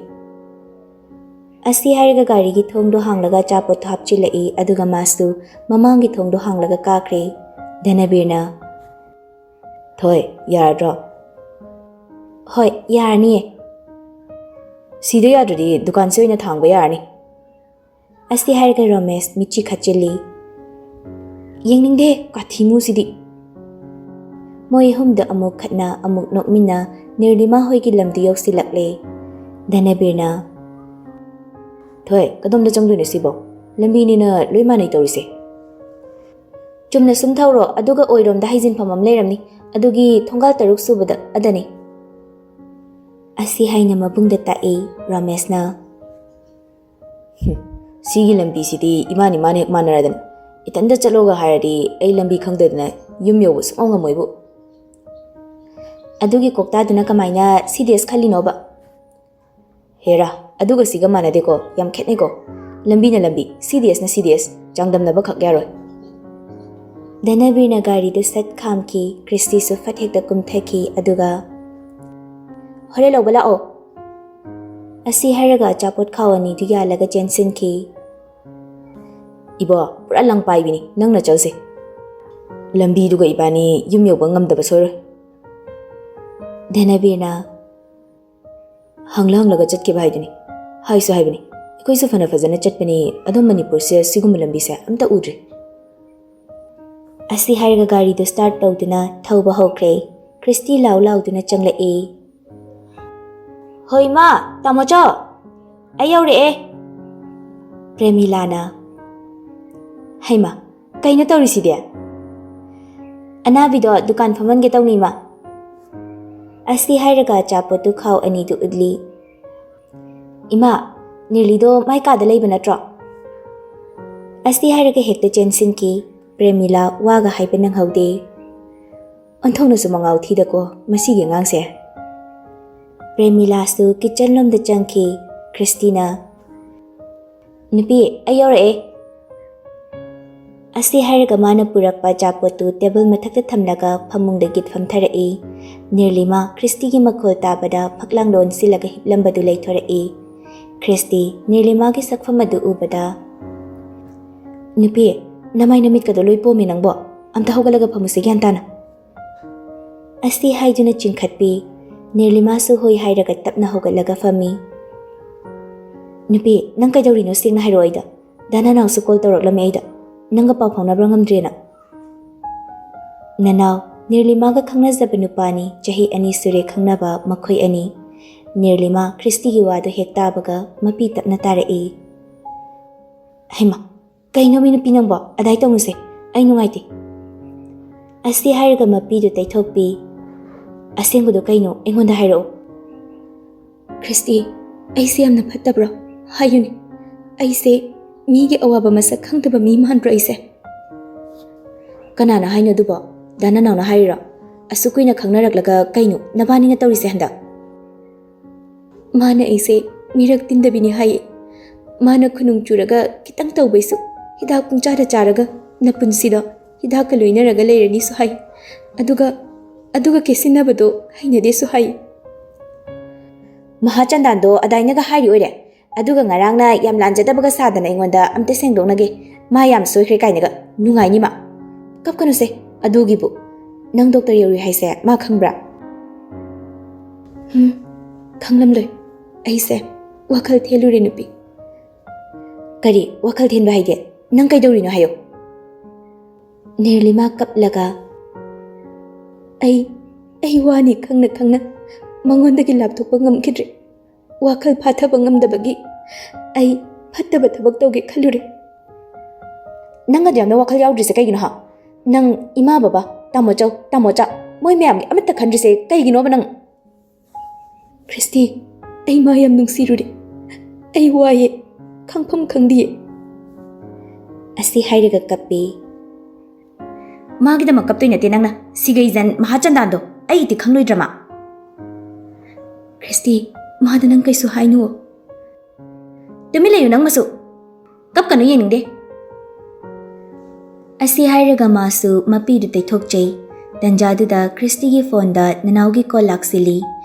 ꯑꯁꯤ ꯍꯥꯏꯔꯒ ꯒꯥꯔꯤꯒꯤ ꯊꯣꯡꯗꯣ ꯍꯥꯡꯂꯒ ꯑꯆꯥꯄꯣꯠꯇꯣ ꯍꯥꯞꯆꯤꯜꯂꯛꯏ, ꯑꯗꯨꯒ ꯃꯥꯁꯨ ꯃꯃꯥꯡꯒꯤ ꯊꯣꯡꯗꯣ ꯍꯥꯡꯂꯒ ꯀꯥꯈ꯭ꯔꯦ꯫ ꯙꯅꯕꯤꯔꯅ, "ꯊꯣꯏ, ꯌꯥꯔꯗ꯭ꯔꯣ?" "ꯍꯣꯏ, ꯌꯥꯔꯅꯤꯌꯦ꯫" "ꯁꯤꯗ ꯌꯥꯗ꯭ꯔꯗꯤ ꯗꯨꯀꯥꯟꯁꯤ ꯑꯣꯏꯅ ꯊꯥꯡꯕ ꯌꯥꯔꯅꯤ꯫" ꯑꯁꯤ ꯍꯥꯏꯔꯒ ꯔꯣꯃꯦꯁ ꯃꯤꯠꯆꯤ ꯈꯠꯆꯤꯜꯂꯤ꯫ "ꯌꯦꯡꯅꯤꯡꯗꯦ, ꯀꯥꯊꯤꯃꯨꯁꯤꯗꯤ꯫" ꯃꯣꯏ ꯑꯍꯨꯝꯗ ꯑꯃꯨꯛ ꯈꯠꯅ, ꯑꯃꯨꯛ ꯅꯣꯛꯃꯤꯟꯅ, ꯅꯤꯔꯂꯤꯃꯥ ꯍꯣꯏꯒꯤ ꯂꯝꯗꯨ ꯌꯧꯁꯤꯜꯂꯛꯂꯦ꯫ ꯙꯅꯕꯤꯔꯅ, "ꯊꯣꯏ, ꯀꯗꯣꯝꯗ ꯆꯪꯗꯣꯏꯅꯣ ꯁꯤꯕꯣ? ꯂꯝꯕꯤꯅꯤꯅ ꯂꯣꯏ ꯃꯥꯟꯅꯩ ꯇꯧꯔꯤꯁꯦ꯫" "ꯆꯨꯝꯅ ꯁꯨꯝ ꯊꯧꯔꯣ, ꯑꯗꯨꯒ ꯑꯣꯏꯔꯣꯝꯗ ꯍꯩꯖꯤꯟꯐꯝ ꯑꯃ ꯂꯩꯔꯝꯅꯤ, ꯑꯗꯨꯒꯤ ꯊꯣꯡꯒꯥꯜ ꯇꯔꯨꯛ ꯁꯨꯕꯗ ꯑꯗꯅꯤ꯫" ꯑꯁꯤ ꯍꯥꯏꯅ ꯃꯕꯨꯡꯗ ꯇꯥꯛꯏ ꯔꯣꯃꯦꯁꯅ꯫ "ꯍꯨꯝ, ꯁꯤꯒꯤ ꯂꯝꯕꯤꯁꯤꯗꯤ ꯏꯃꯥꯟ ꯏꯃꯥꯟ ꯍꯦꯛ ꯃꯥꯟꯅꯔꯗꯅ꯫ ꯏꯊꯟꯇ ꯆꯠꯂꯣꯒ ꯍꯥꯏꯔꯗꯤ ꯑꯩ ꯂꯝꯕꯤ ꯈꯪꯗꯗꯅ ꯌꯨꯝ ꯌꯧꯕ ꯁꯨꯡꯉꯝ ꯉꯝꯃꯣꯏꯕꯨ꯫" "ꯑꯗꯨꯒꯤ ꯀꯣꯛꯇꯥꯗꯨꯅ ꯀꯃꯥꯏꯅ ꯁꯤ ꯗꯤ ꯑꯦꯁ ꯈꯜꯂꯤꯅꯣꯕ?" "ꯍꯦꯔꯥ, ꯑꯗꯨꯒ ꯁꯤꯒ ꯃꯥꯟꯅꯗꯦꯀꯣ, ꯌꯥꯝ ꯈꯦꯠꯅꯩꯀꯣ꯫ ꯂꯝꯕꯤꯅ ꯂꯝꯕꯤ, ꯁꯤ ꯗꯤ ꯑꯦꯁꯅ ꯁꯤ ꯗꯤ ꯑꯦꯁ, ꯆꯥꯡꯗꯝꯅꯕ ꯈꯛ ꯌꯥꯔꯣꯏ꯫" ꯙꯅꯕꯤꯔꯅ ꯒꯥꯔꯤꯗꯨ ꯁꯠ ꯈꯥꯝꯈꯤ, ꯀ꯭ꯔꯤꯁꯇꯤꯁꯨ ꯐꯠ ꯍꯦꯛꯇ ꯀꯨꯝꯊꯈꯤ, ꯑꯗꯨꯒ, "ꯍꯣꯔꯦꯟ ꯂꯧꯕ ꯂꯥꯛꯑꯣ꯫" ꯑꯁꯤ ꯍꯥꯏꯔꯒ ꯑꯆꯥꯄꯣꯠ ꯈꯥꯎ ꯑꯅꯤꯗꯨ ꯌꯥꯜꯂꯒ ꯆꯦꯟꯁꯤꯟꯈꯤ꯫ "ꯏꯕꯣ, ꯄꯨꯔꯥ ꯂꯪ ꯄꯥꯏꯕꯤꯅꯤ ꯅꯪ ꯅꯆꯜꯁꯦ꯫" ꯂꯝꯕꯤꯗꯨꯒ ꯏꯕꯥꯅꯤ ꯌꯨꯝ ꯌꯧꯕ ꯉꯝꯗꯕ ꯁꯣꯏꯔꯣꯏ꯫ ꯙꯅꯕꯤꯔꯅ ꯍꯪꯂ ꯍꯪꯂꯒ ꯆꯠꯈꯤꯕ ꯍꯥꯏꯗꯨꯅꯤ꯫ ꯍꯥꯏꯁꯨ ꯍꯥꯏꯕꯅꯤ, ꯑꯩꯈꯣꯏꯁꯨ ꯐꯅ ꯐꯖꯅ ꯆꯠꯄꯅꯤ, ꯑꯗꯣ ꯃꯅꯤꯄꯨꯔꯁꯦ ꯁꯤꯒꯨꯝꯕ ꯂꯝꯕꯤꯁꯦ ꯑꯝꯇ ꯎꯗ꯭ꯔꯤ꯫ ꯑꯁꯤ ꯍꯥꯏꯔꯒ ꯒꯥꯔꯤꯗꯨ start ꯇꯧꯗꯨꯅ ꯊꯧꯕ ꯍꯧꯈ꯭ꯔꯦ꯫ ꯈ꯭ꯔꯤꯁꯇꯤ ꯂꯥꯎ ꯂꯥꯎꯗꯨꯅ ꯆꯪꯂꯛꯏ꯫ "ꯍꯣꯏ ꯏꯃꯥ, ꯇꯥꯃꯣꯆꯧ, ꯑꯩ ꯌꯧꯔꯛꯑꯦ꯫" ꯄ꯭ꯔꯦꯃꯤꯂꯥꯅ, "ꯍꯩꯃꯥ, ꯀꯩꯅꯣ ꯇꯧꯔꯤꯁꯤꯗꯤ? ꯑꯅꯥꯕꯤꯗꯣ ꯗꯨꯀꯥꯟ ꯐꯝꯍꯟꯒꯦ ꯇꯧꯅꯤ ꯏꯃꯥ꯫" ꯑꯁꯤ ꯍꯥꯏꯔꯒ ꯑꯆꯥꯄꯣꯠꯇꯨ ꯈꯥꯎ ꯑꯅꯤꯗꯨ ꯎꯠꯂꯤ꯫ "ꯏꯃꯥ, ꯅꯤꯔꯂꯤꯗꯣ ꯃꯥꯏ ꯀꯥꯗ ꯂꯩꯕ ꯅꯠꯇ꯭ꯔꯣ?" ꯑꯁꯤ ꯍꯥꯏꯔꯒ ꯍꯦꯛꯇ ꯆꯦꯟꯁꯤꯟꯈꯤ꯫ ꯄ꯭ꯔꯦꯃꯤꯂꯥ ꯋꯥꯒ ꯍꯥꯏꯕ ꯅꯪꯍꯧꯗꯦ꯫ "ꯑꯣꯟꯊꯣꯛꯅꯁꯨ ꯃꯉꯥꯎ ꯊꯤꯗꯀꯣ ꯃꯁꯤꯒꯤ ꯑꯉꯥꯡꯁꯦ꯫" ꯄ꯭ꯔꯦꯃꯤꯂꯥꯁꯨ ꯀꯤꯠꯆꯟ ꯂꯣꯝꯗ ꯆꯪꯈꯤ꯫ ꯈ꯭ꯔꯤꯁꯇꯤꯅ, "ꯅꯨꯄꯤ, ꯑꯩ ꯌꯧꯔꯛꯑꯦ꯫" ꯑꯁꯤ ꯍꯥꯏꯔꯒ ꯃꯥꯅ ꯄꯨꯔꯛꯄ ꯑꯆꯥꯄꯣꯠꯇꯨ ꯇꯦꯕꯜ ꯃꯊꯛꯇ ꯊꯝꯂꯒ ꯐꯃꯨꯡꯗ ꯒꯤꯠ ꯐꯝꯊꯔꯛꯏ꯫ ꯅꯤꯔꯂꯤꯃꯥ ꯈ꯭ꯔꯤꯁꯇꯤꯒꯤ ꯃꯈꯣꯜ ꯇꯥꯕꯗ ꯐꯛꯂꯥꯡꯗ ꯑꯣꯟꯁꯤꯜꯂꯒ ꯍꯤꯞꯂꯝꯕꯗꯨ ꯂꯩꯊꯣꯔꯛꯏ꯫ ꯈ꯭ꯔꯤꯁꯇꯤ ꯅꯤꯔꯂꯤꯃꯥꯒꯤ ꯁꯛꯐꯝ ꯑꯗꯨ ꯎꯕꯗ, "ꯅꯨꯄꯤ, ꯅꯃꯥꯏ ꯅꯃꯤꯠꯀꯗꯣ ꯂꯣꯏ ꯄꯣꯝꯃꯦ ꯅꯪꯕꯣ꯫ ꯑꯝꯇ ꯍꯧꯒꯠꯂꯒ ꯐꯝꯃꯨꯁꯦ ꯒ꯭ꯌꯥꯟ ꯇꯥꯅ꯫" ꯑꯁꯤ ꯍꯥꯏꯗꯨꯅ ꯆꯤꯡꯈꯠꯄꯤ꯫ ꯅꯤꯔꯂꯤꯃꯥꯁꯨ ꯍꯣꯏ ꯍꯥꯏꯔꯒ ꯇꯞꯅ ꯍꯧꯒꯠꯂꯒ ꯐꯝꯃꯤ꯫ "ꯅꯨꯄꯤ, ꯅꯪ ꯀꯩꯗꯧꯔꯤꯅꯣ ꯁꯦꯡꯅ ꯍꯥꯏꯔꯛꯑꯣ ꯑꯩꯗ꯫ ꯗꯥ ꯅꯅꯥꯎꯁꯨ ꯀꯣꯜ ꯇꯧꯔꯛꯂꯝꯃꯦ ꯑꯩꯗ꯫ ꯅꯪꯒ ꯄꯥꯎ ꯐꯥꯎꯅꯕ꯭ꯔꯥ ꯉꯝꯗ꯭ꯔꯦꯅ꯫" ꯅꯅꯥꯎ, ꯅꯤꯔꯂꯤꯃꯥꯒ ꯈꯪꯅꯖꯕ ꯅꯨꯄꯥꯅꯤ, ꯆꯍꯤ ꯑꯅꯤ ꯁꯨꯔꯦ ꯈꯪꯅꯕ ꯃꯈꯣꯏ ꯑꯅꯤ꯫ ꯅꯤꯔꯂꯤꯃꯥ ꯈ꯭ꯔꯤꯁꯇꯤꯒꯤ ꯋꯥꯗꯨ ꯍꯦꯛ ꯇꯥꯕꯒ ꯃꯄꯤ ꯇꯞꯅ ꯇꯥꯔꯛꯏ꯫ "ꯍꯩꯃꯥ, ꯀꯩꯅꯣ ꯃꯤ ꯅꯨꯄꯤ ꯅꯪꯕꯣ? ꯑꯗꯥꯏ ꯇꯧꯅꯨꯁꯦ, ꯑꯩ ꯅꯨꯡꯉꯥꯏꯇꯦ꯫" ꯑꯁꯤ ꯍꯥꯏꯔꯒ ꯃꯄꯤꯗꯨ ꯇꯩꯊꯣꯛꯄꯤ꯫ "ꯑꯁꯦꯡꯕꯗꯣ ꯀꯩꯅꯣ? ꯑꯩꯉꯣꯟꯗ ꯍꯥꯏꯔꯛꯑꯣ꯫" "ꯈ꯭ꯔꯤꯁꯇꯤ, ꯑꯩꯁꯦ ꯌꯥꯝꯅ ꯐꯠꯇꯕ꯭ꯔꯣ? ꯍꯥꯏꯌꯨꯅꯦ, ꯑꯩꯁꯦ ꯃꯤꯒꯤ ꯑꯋꯥꯕ ꯃꯁꯛ ꯈꯪꯗꯕ ꯃꯤ ꯃꯥꯟꯕ꯭ꯔꯣ ꯑꯩꯁꯦ?" "ꯀꯅꯥꯅ ꯍꯥꯏꯅꯣ ꯑꯗꯨꯕꯣ? ꯗꯥ ꯅꯅꯥꯎꯅ ꯍꯥꯏꯔꯤꯔꯣ? ꯑꯁꯨꯛ ꯀꯨꯏꯅ ꯈꯪꯅꯔꯛꯂꯒ ꯀꯩꯅꯣ ꯅꯕꯥꯅꯤꯅ ꯇꯧꯔꯤꯁꯦ ꯍꯟꯗꯛ?" "ꯃꯥꯅ ꯑꯩꯁꯦ ꯃꯤꯔꯛ ꯇꯤꯟꯗꯕꯤꯅꯤ ꯍꯥꯏꯌꯦ꯫ ꯃꯥꯅ ꯈꯨꯅꯨꯡ ꯆꯨꯔꯒ ꯈꯤꯇꯪ ꯇꯧꯕꯩꯁꯨ ꯍꯤꯗꯥꯛ ꯄꯨꯡꯆꯥꯗ ꯆꯥꯔꯒ ꯅꯄꯨꯟꯁꯤꯗꯣ ꯍꯤꯗꯥꯛꯀ ꯂꯣꯏꯅꯔꯒ ꯂꯩꯔꯅꯤꯁꯨ ꯍꯥꯏ꯫ ꯑꯗꯨꯒ, ꯑꯗꯨꯒ ꯀꯦꯁꯤꯟꯅꯕꯗꯣ ꯍꯩꯅꯗꯦꯁꯨ ꯍꯥꯏ꯫" "ꯃꯍꯥꯆꯟꯗꯥꯟꯗꯣ ꯑꯗꯥꯏꯅꯒ ꯍꯥꯏꯔꯤ ꯑꯣꯏꯔꯦ꯫ ꯑꯗꯨꯒ ꯉꯔꯥꯡꯅ ꯌꯥꯝ ꯂꯥꯟꯖꯗꯕꯒ ꯁꯥꯗꯅ ꯑꯩꯉꯣꯟꯗ ꯑꯝꯇ ꯁꯦꯡꯗꯣꯛꯅꯒꯦ꯫ ꯃꯥ ꯌꯥꯝ ꯁꯣꯏꯈ꯭ꯔꯦ ꯀꯥꯏꯅꯒ꯫ ꯅꯨꯡꯉꯥꯏꯅꯤ ꯃꯥ꯫" "ꯀꯞꯀꯅꯨꯁꯦ, ꯑꯗꯨꯒꯤꯕꯨ ꯅꯪ ꯗꯣꯛꯇꯔ ꯌꯧꯔꯨꯏ ꯍꯥꯏꯁꯦ ꯃꯥ ꯈꯪꯕ꯭ꯔꯥ? ꯎꯝ, ꯈꯪꯂꯝꯂꯣꯏ꯫ ꯑꯩꯁꯦ ꯋꯥꯈꯜ ꯊꯦꯜꯂꯨꯔꯦ ꯅꯨꯄꯤ꯫ ꯀꯔꯤ ꯋꯥꯈꯜ ꯊꯦꯟꯕ ꯍꯥꯏꯗꯤ? ꯅꯪ ꯀꯩꯗꯧꯔꯤꯅꯣ ꯍꯥꯏꯌꯣ꯫ ꯅꯤꯔꯂꯤꯃꯥ ꯀꯞꯂꯒ, "ꯑꯩ, ꯑꯩ ꯋꯥꯅꯤ ꯈꯪꯅ ꯈꯪꯅ ꯃꯉꯣꯟꯗꯒꯤ ꯂꯥꯞꯊꯣꯛꯄ ꯉꯝꯈꯤꯗ꯭ꯔꯦ꯫ ꯋꯥꯈꯜ ꯐꯥꯊꯕ ꯉꯝꯗꯕꯒꯤ ꯑꯩ ꯐꯠꯇꯕ ꯊꯕꯛ ꯇꯧꯒꯦ ꯈꯜꯂꯨꯔꯦ꯫" ꯅꯪ ꯑꯗꯨ ꯌꯥꯝꯅ ꯋꯥꯈꯜ ꯌꯥꯎꯗ꯭ꯔꯤꯁꯦ ꯀꯩꯒꯤꯅꯣ ꯍꯥ? ꯅꯪ ꯏꯃꯥ ꯕꯕꯥ, ꯇꯥꯃꯣ ꯆꯧ, ꯇꯥꯃꯣ ꯆꯥ, ꯃꯣꯏ ꯃꯌꯥꯝꯒꯤ ꯑꯃꯠꯇ ꯈꯟꯗ꯭ꯔꯤꯁꯦ ꯀꯩꯒꯤꯅꯣꯕ ꯅꯪ? ꯈ꯭ꯔꯤꯁꯇꯤ, ꯑꯩ ꯃꯥ ꯌꯥꯝ ꯅꯨꯡꯁꯤꯔꯨꯔꯦ꯫ ꯑꯩ ꯋꯥꯏꯌꯦ, ꯈꯪꯐꯝ ꯈꯪꯗꯤꯌꯦ꯫ ꯑꯁꯤ ꯍꯥꯏꯔꯒ ꯀꯞꯄꯤ꯫ ꯃꯥꯒꯤꯗꯃꯛ ꯀꯞꯇꯣꯏ ꯅꯠꯇꯦ ꯅꯪꯅ꯫ ꯁꯤꯒꯩꯖꯟ ꯃꯍꯥꯆꯟꯗꯥꯟꯗꯣ ꯑꯩ ꯏꯇꯤ ꯈꯪꯂꯣꯏꯗ꯭ꯔꯃ? ꯈ꯭ꯔꯤꯁꯇꯤ, ꯃꯥꯗ ꯅꯪ ꯀꯩꯁꯨ ꯍꯥꯏꯅꯨ꯫ ꯇꯨꯃꯤꯟ ꯂꯩꯌꯨ ꯅꯪ ꯃꯁꯨ꯫ ꯀꯞꯀꯅꯨ, ꯌꯦꯡꯅꯤꯡꯗꯦ꯫ ꯑꯁꯤ ꯍꯥꯏꯔꯒ ꯃꯥꯁꯨ ꯃꯄꯤꯗꯨ ꯇꯩꯊꯣꯛꯆꯩ꯫ ꯇꯟꯖꯥꯗꯨꯗ ꯈ꯭ꯔꯤꯁꯇꯤꯒꯤ ꯐꯣꯟꯗ ꯅꯅꯥꯎꯒꯤ ꯀꯣꯜ ꯂꯥꯛꯁꯤꯜꯂꯤ꯫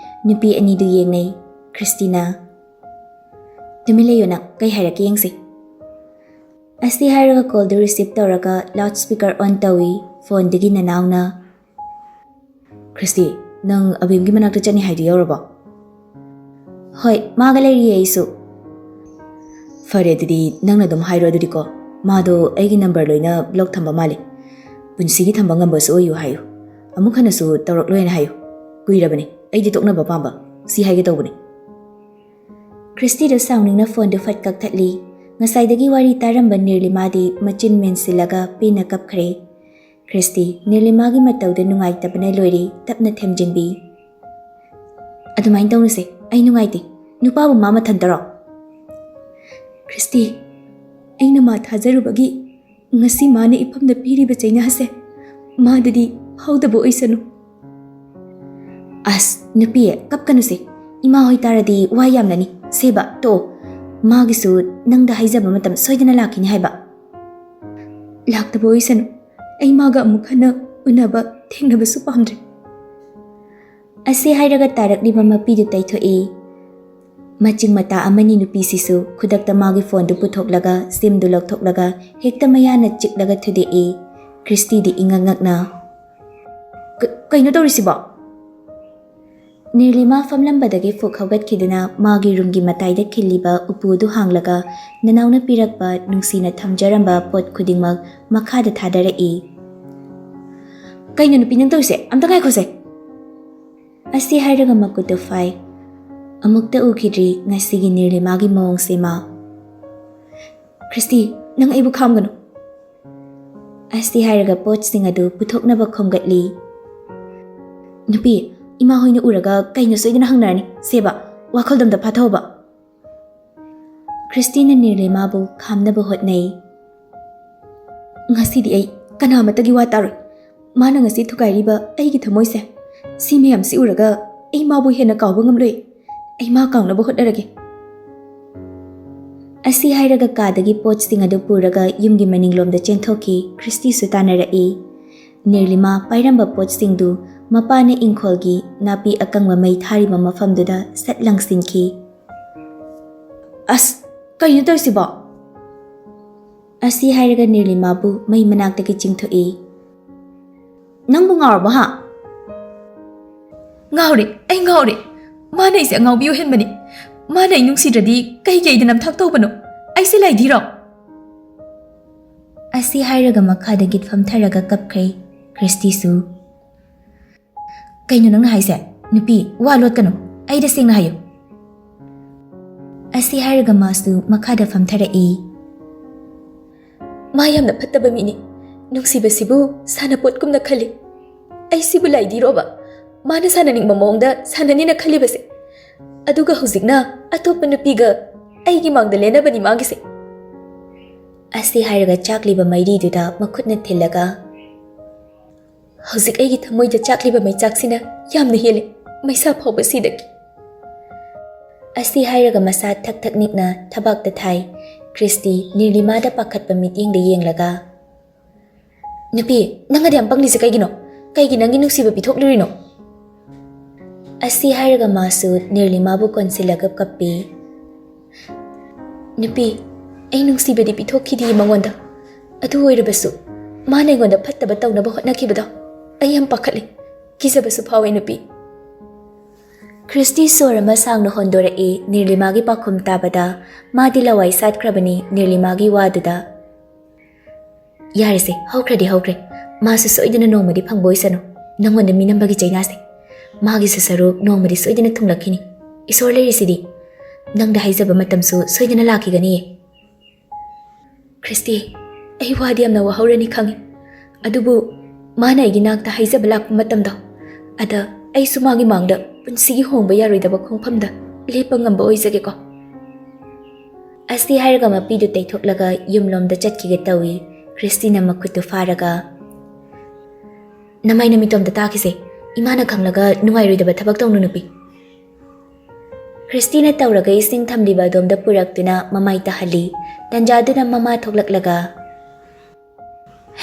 ꯅꯨꯄꯤ ꯑꯅꯤꯗꯨ ꯌꯦꯡꯅꯩ꯫ ꯈ꯭ꯔꯤꯁꯇꯤꯅ, "ꯇꯨꯃꯤꯟ ꯂꯩꯌꯨ ꯅꯪ, ꯀꯩ ꯍꯥꯏꯔꯛꯀꯦ ꯌꯦꯡꯁꯤ꯫" ꯑꯁꯤ ꯍꯥꯏꯔꯒ ꯀꯣꯜꯗꯨ ꯔꯤꯁꯤꯞ ꯇꯧꯔꯒ ꯂꯥꯎꯠ ꯁ꯭ꯄꯤꯀꯔ ꯑꯣꯟ ꯇꯧꯏ꯫ ꯐꯣꯟꯗꯒꯤ ꯅꯅꯥꯎꯅ, "ꯈ꯭ꯔꯤꯁꯇꯤ, ꯅꯪ ꯑꯕꯦꯝꯒꯤ ꯃꯅꯥꯛꯇ ꯆꯠꯅꯤ ꯍꯥꯏꯗꯨ ꯌꯧꯔꯕꯣ?" "ꯍꯣꯏ, ꯃꯥꯒ ꯂꯩꯔꯤꯌꯦ ꯑꯩꯁꯨ꯫" "ꯐꯔꯦ, ꯑꯗꯨꯗꯤ ꯅꯪꯅ ꯑꯗꯨꯝ ꯍꯥꯏꯔꯣ ꯑꯗꯨꯗꯤꯀꯣ꯫ ꯃꯥꯗꯣ ꯑꯩꯒꯤ ꯅꯝꯕꯔ ꯂꯣꯏꯅ ꯕ꯭ꯂꯣꯛ ꯊꯝꯕ ꯃꯥꯜꯂꯦ꯫ ꯄꯨꯟꯁꯤꯒꯤ ꯊꯝꯕ ꯉꯝꯕꯁꯨ ꯑꯣꯏꯌꯨ ꯍꯥꯏꯌꯨ꯫ ꯑꯃꯨꯛ ꯍꯟꯅꯁꯨ ꯇꯧꯔꯛꯂꯣꯏꯅ ꯍꯥꯏꯌꯨ꯫ ꯀꯨꯏꯔꯕꯅꯤ ꯑꯩꯗꯤ ꯇꯣꯛꯅꯕ ꯄꯥꯝꯕ꯫ ꯁꯤ ꯍꯥꯏꯒꯦ ꯇꯧꯕꯅꯤ꯫" ꯈ꯭ꯔꯤꯁꯇꯤꯗꯣ ꯁꯥꯎꯅꯤꯡꯅ ꯐꯣꯟꯗꯨ ꯐꯠ ꯀꯛꯊꯠꯂꯤ꯫ ꯉꯁꯥꯏꯗꯒꯤ ꯋꯥꯔꯤ ꯇꯥꯔꯝꯕ ꯅꯤꯔꯂꯤꯃꯥꯗꯤ ꯃꯆꯤꯟ ꯃꯦꯟꯁꯤꯜꯂꯒ ꯄꯦꯟꯅ ꯀꯞꯈ꯭ꯔꯦ꯫ ꯈ꯭ꯔꯤꯁꯇꯤ ꯅꯤꯔꯂꯤꯃꯥꯒꯤ ꯃꯇꯧꯗ ꯅꯨꯡꯉꯥꯏꯇꯕꯅ ꯂꯣꯏꯔꯦ, ꯇꯞꯅ ꯊꯦꯝꯖꯤꯟꯕꯤ꯫ "ꯑꯗꯨꯃꯥꯏꯅ ꯇꯧꯅꯨꯁꯦ, ꯑꯩ ꯅꯨꯡꯉꯥꯏꯇꯦ꯫ ꯅꯨꯄꯥꯕꯨ ꯃꯥ ꯃꯊꯟꯇꯔꯣ?" ꯈ꯭ꯔꯤꯁꯇꯤ, ꯑꯩꯅ ꯃꯥ ꯊꯥꯖꯔꯨꯕꯒꯤ ꯉꯁꯤ ꯃꯥꯅ ꯏꯐꯝꯗ ꯄꯤꯔꯤꯕ ꯆꯩꯅꯥꯁꯦ ꯃꯥꯗꯗꯤ ꯐꯥꯎꯗꯕ ꯑꯣꯏꯁꯅꯨ꯫ ꯑꯁ, ꯅꯨꯄꯤ, ꯀꯞꯀꯅꯨꯁꯦ꯫ ꯏꯃꯥ ꯍꯣꯏ ꯇꯥꯔꯗꯤ ꯋꯥ ꯌꯥꯝꯂꯅꯤ꯫ ꯁꯦꯕ, ꯇꯣꯛꯑꯣ꯫ ꯃꯥꯒꯤꯁꯨ ꯅꯪꯗ ꯍꯥꯏꯖꯕ ꯃꯇꯝ ꯁꯣꯏꯗꯅ ꯂꯥꯛꯈꯤꯅꯤ ꯍꯥꯏꯕ꯫ ꯂꯥꯛꯇꯕ ꯑꯣꯏꯁꯅꯨ꯫ ꯑꯩ ꯃꯥꯒ ꯑꯃꯨꯛ ꯍꯟꯅ ꯎꯅꯕ, ꯊꯦꯡꯅꯕꯁꯨ ꯄꯥꯝꯗ꯭ꯔꯦ꯫ ꯑꯁꯤ ꯍꯥꯏꯔꯒ ꯇꯥꯔꯛꯂꯤꯕ ꯃꯄꯤꯗꯨ ꯇꯩꯊꯣꯛꯏ꯫ ꯃꯆꯤꯡ ꯃꯇꯥ ꯑꯃꯅꯤ ꯅꯨꯄꯤꯁꯤꯁꯨ ꯈꯨꯗꯛꯇ ꯃꯥꯒꯤ ꯐꯣꯟꯗꯨ ꯄꯨꯊꯣꯛꯂꯒ ꯁꯤꯝꯗꯨ ꯂꯧꯊꯣꯛꯂꯒ ꯍꯦꯛꯇ ꯃꯌꯥꯅ ꯆꯤꯛꯂꯒ ꯊꯨꯗꯦꯛꯏ꯫ ꯈ꯭ꯔꯤꯁꯇꯤꯗꯤ ꯏꯉꯛ ꯉꯛꯅ, "ꯀ-, ꯀꯩꯅꯣ ꯇꯧꯔꯤꯁꯤꯕꯣ?" ꯅꯤꯔꯂꯤꯃꯥ ꯐꯝꯂꯝꯕꯗꯒꯤ ꯐꯨꯛ ꯍꯧꯒꯠꯈꯤꯗꯨꯅ ꯃꯥꯒꯤ ꯔꯨꯝꯒꯤ ꯃꯇꯥꯏꯗ ꯈꯤꯜꯂꯤꯕ ꯎꯄꯨꯗꯨ ꯍꯥꯡꯂꯒ ꯅꯅꯥꯎꯅ ꯄꯤꯔꯛꯄ ꯅꯨꯡꯁꯤꯅ ꯊꯝꯖꯔꯝꯕ ꯄꯣꯠ ꯈꯨꯗꯤꯡꯃꯛ ꯃꯈꯥꯗ ꯊꯥꯗꯔꯛꯏ꯫ "ꯀꯩꯅꯣ ꯅꯨꯄꯤ ꯅꯪ ꯇꯧꯔꯤꯁꯦ? ꯑꯝꯇ ꯉꯥꯏꯈꯣꯁꯦ!" ꯑꯁꯤ ꯍꯥꯏꯔꯒ ꯃꯈꯨꯠꯇꯨ ꯐꯥꯏ꯫ ꯑꯃꯨꯛꯇ ꯎꯈꯤꯗ꯭ꯔꯤ ꯉꯁꯤꯒꯤ ꯅꯤꯔꯂꯤꯃꯥꯒꯤ ꯃꯑꯣꯡꯁꯦ ꯃꯥ꯫ "ꯈ꯭ꯔꯤꯁꯇꯤ, ꯅꯪ ꯑꯩꯕꯨ ꯈꯥꯝꯒꯅꯨ!" ꯑꯁꯤ ꯍꯥꯏꯔꯒ ꯄꯣꯠꯁꯤꯡ ꯑꯗꯨ ꯄꯨꯊꯣꯛꯅꯕ ꯈꯣꯝꯒꯠꯂꯤ꯫ "ꯅꯨꯄꯤ, ꯏꯃꯥ ꯍꯣꯏꯅ ꯎꯔꯒ ꯀꯩꯅꯣ ꯁꯣꯏꯗꯅ ꯍꯪꯅꯔꯅꯤ꯫ ꯁꯦꯕ, ꯋꯥꯈꯜꯗꯣ ꯑꯝꯇ ꯐꯥꯊꯧꯕ꯫" ꯈ꯭ꯔꯤꯁꯇꯤꯅ ꯅꯤꯔꯂꯤꯃꯥꯕꯨ ꯈꯥꯝꯅꯕ ꯍꯣꯠꯅꯩ꯫ "ꯉꯁꯤꯗꯤ ꯑꯩ ꯀꯅꯥꯃꯠꯇꯒꯤ ꯋꯥ ꯇꯥꯔꯣꯏ꯫ ꯃꯥꯅ ꯉꯁꯤ ꯊꯨꯒꯥꯏꯔꯤꯕ ꯑꯩꯒꯤ ꯊꯃꯣꯏꯁꯦ, ꯁꯤ ꯃꯌꯥꯝꯁꯤ ꯎꯔꯒ ꯑꯩ ꯃꯥꯕꯨ ꯍꯦꯟꯅ ꯀꯥꯎꯕ ꯉꯝꯂꯣꯏ꯫ ꯑꯩ ꯃꯥ ꯀꯥꯎꯅꯕ ꯍꯣꯠꯅꯔꯒꯦ꯫" ꯑꯁꯤ ꯍꯥꯏꯔꯒ ꯀꯥꯗꯒꯤ ꯄꯣꯠꯁꯤꯡ ꯑꯗꯨ ꯄꯨꯔꯒ ꯌꯨꯝꯒꯤ ꯃꯅꯤꯡꯂꯣꯝꯗ ꯆꯦꯟꯊꯣꯛꯈꯤ꯫ ꯈ꯭ꯔꯤꯁꯇꯤꯁꯨ ꯇꯥꯟꯅꯔꯛꯏ꯫ ꯅꯤꯔꯂꯤꯃꯥ ꯄꯥꯏꯔꯝꯕ ꯄꯣꯠꯁꯤꯡꯗꯨ ꯃꯄꯥꯅ ꯏꯪꯈꯣꯜꯒꯤ ꯅꯥꯄꯤ ꯑꯀꯪꯕ ꯃꯩ ꯊꯥꯔꯤꯕ ꯃꯐꯝꯗꯨꯗ ꯁꯠ ꯂꯪꯁꯤꯟꯈꯤ꯫ "ꯑꯁ, ꯀꯩꯅꯣ ꯇꯧꯔꯤꯁꯤꯕꯣ?" ꯑꯁꯤ ꯍꯥꯏꯔꯒ ꯅꯤꯔꯂꯤꯃꯥꯕꯨ ꯃꯩ ꯃꯅꯥꯛꯇꯒꯤ ꯆꯤꯡꯊꯣꯛꯏ꯫ "ꯅꯪꯕꯨ ꯉꯥꯎꯔꯕꯣ, ꯍꯥ?" "ꯉꯥꯎꯔꯦ, ꯑꯩ ꯉꯥꯎꯔꯦ꯫ ꯃꯥꯅ ꯑꯩꯁꯦ ꯑꯉꯥꯎꯕꯤ ꯑꯣꯏꯍꯟꯕꯅꯤ꯫ ꯃꯥꯅ ꯑꯩ ꯅꯨꯡꯁꯤꯗ꯭ꯔꯗꯤ ꯀꯩꯒꯤ ꯑꯩꯗ ꯅꯝꯊꯥꯛ ꯇꯧꯕꯅꯣ? ꯑꯩꯁꯦ ꯂꯥꯏꯙꯤꯔꯣ?" ꯑꯁꯤ ꯍꯥꯏꯔꯒ ꯃꯈꯥꯗ ꯒꯤꯠ ꯐꯝꯊꯔꯒ ꯀꯞꯈ꯭ꯔꯦ꯫ ꯈ꯭ꯔꯤꯁꯇꯤꯁꯨ꯫ "ꯀꯩꯅꯣ ꯅꯪꯅ ꯍꯥꯏꯁꯦ? ꯅꯨꯄꯤ, ꯋꯥ ꯂꯣꯠꯀꯅꯨ꯫ ꯑꯩꯗ ꯁꯦꯡꯅ ꯍꯥꯏꯌꯨ꯫" ꯑꯁꯤ ꯍꯥꯏꯔꯒ ꯃꯥꯁꯨ ꯃꯈꯥꯗ ꯐꯝꯊꯔꯛꯏ꯫ "ꯃꯥ ꯌꯥꯝꯅ ꯐꯠꯇꯕ ꯃꯤꯅꯤ꯫ ꯅꯨꯡꯁꯤꯕꯁꯤꯕꯨ ꯁꯥꯟꯅꯄꯣꯠꯀꯨꯝꯅ ꯈꯜꯂꯤ꯫ ꯑꯩ ꯁꯤꯕꯨ ꯂꯥꯏꯙꯤꯔꯣꯕ? ꯃꯥꯅ ꯁꯥꯟꯅꯅꯤꯡꯕ ꯃꯑꯣꯡꯗ ꯁꯥꯟꯅꯅꯤꯅ ꯈꯜꯂꯤꯕꯁꯦ꯫ ꯑꯗꯨꯒ ꯍꯧꯖꯤꯛꯅ ꯑꯇꯣꯞꯄ ꯅꯨꯄꯤꯒ ꯑꯩꯒꯤ ꯃꯥꯡꯗ ꯂꯦꯟꯅꯕꯅꯤ ꯃꯥꯒꯤꯁꯦ꯫" ꯑꯁꯤ ꯍꯥꯏꯔꯒ ꯆꯥꯛꯂꯤꯕ ꯃꯩꯔꯤꯗꯨꯗ ꯃꯈꯨꯠꯅ ꯊꯤꯜꯂꯒ, "ꯍꯧꯖꯤꯛ ꯑꯩꯒꯤ ꯊꯃꯣꯏꯗ ꯆꯥꯛꯂꯤꯕ ꯃꯩꯆꯥꯛꯁꯤꯅ ꯌꯥꯝꯅ ꯍꯦꯜꯂꯤ, ꯃꯩꯁꯥ ꯐꯥꯎꯕ ꯁꯤꯗꯒꯤ꯫" ꯑꯁꯤ ꯍꯥꯏꯔꯒ ꯃꯁꯥ ꯊꯛ ꯊꯛ ꯅꯤꯛꯅ ꯊꯕꯥꯛꯇ ꯊꯥꯏ꯫ ꯈ꯭ꯔꯤꯁꯇꯤ ꯅꯤꯔꯂꯤꯃꯥꯗ ꯄꯥꯈꯠꯄ ꯃꯤꯠꯌꯦꯡꯗ ꯌꯦꯡꯂꯒ, "ꯅꯨꯄꯤ, ꯅꯪ ꯑꯗꯨ ꯌꯥꯝ ꯄꯪꯂꯤꯁꯦ ꯀꯩꯒꯤꯅꯣ? ꯀꯩꯒꯤ ꯅꯪꯒꯤ ꯅꯨꯡꯁꯤꯕ ꯄꯤꯊꯣꯛꯂꯨꯔꯤꯅꯣ?" ꯑꯁꯤ ꯍꯥꯏꯔꯒ ꯃꯥꯁꯨ ꯅꯤꯔꯂꯤꯃꯥꯕꯨ ꯀꯣꯟꯁꯤꯜꯂꯒ ꯀꯞꯄꯤ꯫ "ꯅꯨꯄꯤ, ꯑꯩ ꯅꯨꯡꯁꯤꯕꯗꯤ ꯄꯤꯊꯣꯛꯈꯤꯗꯦ ꯃꯉꯣꯟꯗ꯫ ꯑꯗꯨ ꯑꯣꯏꯔꯕꯁꯨ ꯃꯥꯅ ꯑꯩꯉꯣꯟꯗ ꯐꯠꯇꯕ ꯇꯧꯅꯕ ꯍꯣꯠꯅꯈꯤꯕꯗꯣ ꯑꯩ ꯌꯥꯝ ꯄꯥꯈꯠꯂꯤ꯫ ꯀꯤꯖꯕꯁꯨ ꯐꯥꯎꯋꯦ, ꯅꯨꯄꯤ꯫ ꯈ꯭ꯔꯤꯁꯇꯤ ꯁꯣꯔ ꯑꯃ ꯁꯥꯡꯅ ꯍꯣꯟꯗꯣꯔꯛꯏ꯫ ꯅꯤꯔꯂꯤꯃꯥꯒꯤ ꯄꯥꯎꯈꯨꯝ ꯇꯥꯕꯗ ꯃꯥꯗꯤ ꯂꯋꯥꯏ ꯁꯥꯠꯈ꯭ꯔꯕꯅꯤ ꯅꯤꯔꯂꯤꯃꯥꯒꯤ ꯋꯥꯗꯨꯗ꯫ "ꯌꯥꯔꯦꯁꯦ, ꯍꯧꯈ꯭ꯔꯗꯤ ꯍꯧꯈ꯭ꯔꯦ꯫ ꯃꯥꯁꯨ ꯁꯣꯏꯗꯅ ꯅꯣꯡꯃꯗꯤ ꯐꯪꯕ ꯑꯣꯏꯁꯅꯨ꯫ ꯅꯪꯉꯣꯟꯗ ꯃꯤꯅꯝꯕꯒꯤ ꯆꯩꯅꯥꯁꯦ꯫ ꯃꯥꯒꯤꯁꯨ ꯁꯔꯨꯛ ꯅꯣꯡꯃꯗꯤ ꯁꯣꯏꯗꯅ ꯊꯨꯡꯂꯛꯈꯤꯅꯤ꯫ ꯏꯁꯣꯔ ꯂꯩꯔꯤꯁꯤꯗꯤ꯫ ꯅꯪꯗ ꯍꯥꯏꯖꯕ ꯃꯇꯝꯁꯨ ꯁꯣꯏꯗꯅ ꯂꯥꯛꯈꯤꯒꯅꯤꯌꯦ꯫" "ꯈ꯭ꯔꯤꯁꯇꯤ, ꯑꯩ ꯋꯥꯗꯤ ꯌꯥꯝꯅ ꯋꯥꯍꯧꯔꯅꯤ ꯈꯪꯉꯤ꯫ ꯑꯗꯨꯕꯨ ꯃꯥꯅ ꯑꯩꯒꯤ ꯅꯥꯛꯇ ꯍꯥꯏꯖꯕ ꯂꯥꯛꯄ ꯃꯇꯝꯗꯣ, ꯑꯗ ꯑꯩꯁꯨ ꯃꯥꯒꯤ ꯃꯥꯡꯗ ꯄꯨꯟꯁꯤꯒꯤ ꯍꯣꯡꯕ ꯌꯥꯔꯣꯏꯗꯕ ꯈꯣꯡꯐꯝꯗ ꯂꯦꯞꯄ ꯉꯝꯕ ꯑꯣꯏꯖꯒꯦꯀꯣ꯫" ꯑꯁꯤ ꯍꯥꯏꯔꯒ ꯃꯄꯤꯗꯨ ꯇꯩꯊꯣꯛꯂꯒ ꯌꯨꯝꯂꯣꯝꯗ ꯆꯠꯈꯤꯒꯦ ꯇꯧꯏ꯫ ꯈ꯭ꯔꯤꯁꯇꯤꯅ ꯃꯈꯨꯠꯇꯨ ꯐꯥꯔꯒ, "ꯅꯃꯥꯏ ꯅꯃꯤꯠꯇꯣ ꯑꯝꯇ ꯇꯥꯈꯤꯁꯦ꯫ ꯏꯃꯥꯅ ꯈꯪꯂꯒ ꯅꯨꯡꯉꯥꯏꯔꯣꯏꯗꯕ ꯊꯕꯛ ꯇꯧꯅꯨ, ꯅꯨꯄꯤ꯫" ꯈ꯭ꯔꯤꯁꯇꯤꯅ ꯇꯧꯔꯒ ꯏꯁꯤꯡ ꯊꯝꯂꯤꯕ ꯑꯗꯣꯝꯗ ꯄꯨꯔꯛꯇꯨꯅ ꯃꯃꯥꯏ ꯇꯥꯍꯜꯂꯤ꯫ ꯇꯟꯖꯥꯗꯨꯅ ꯃꯃꯥ ꯊꯣꯛꯂꯛꯂꯒ,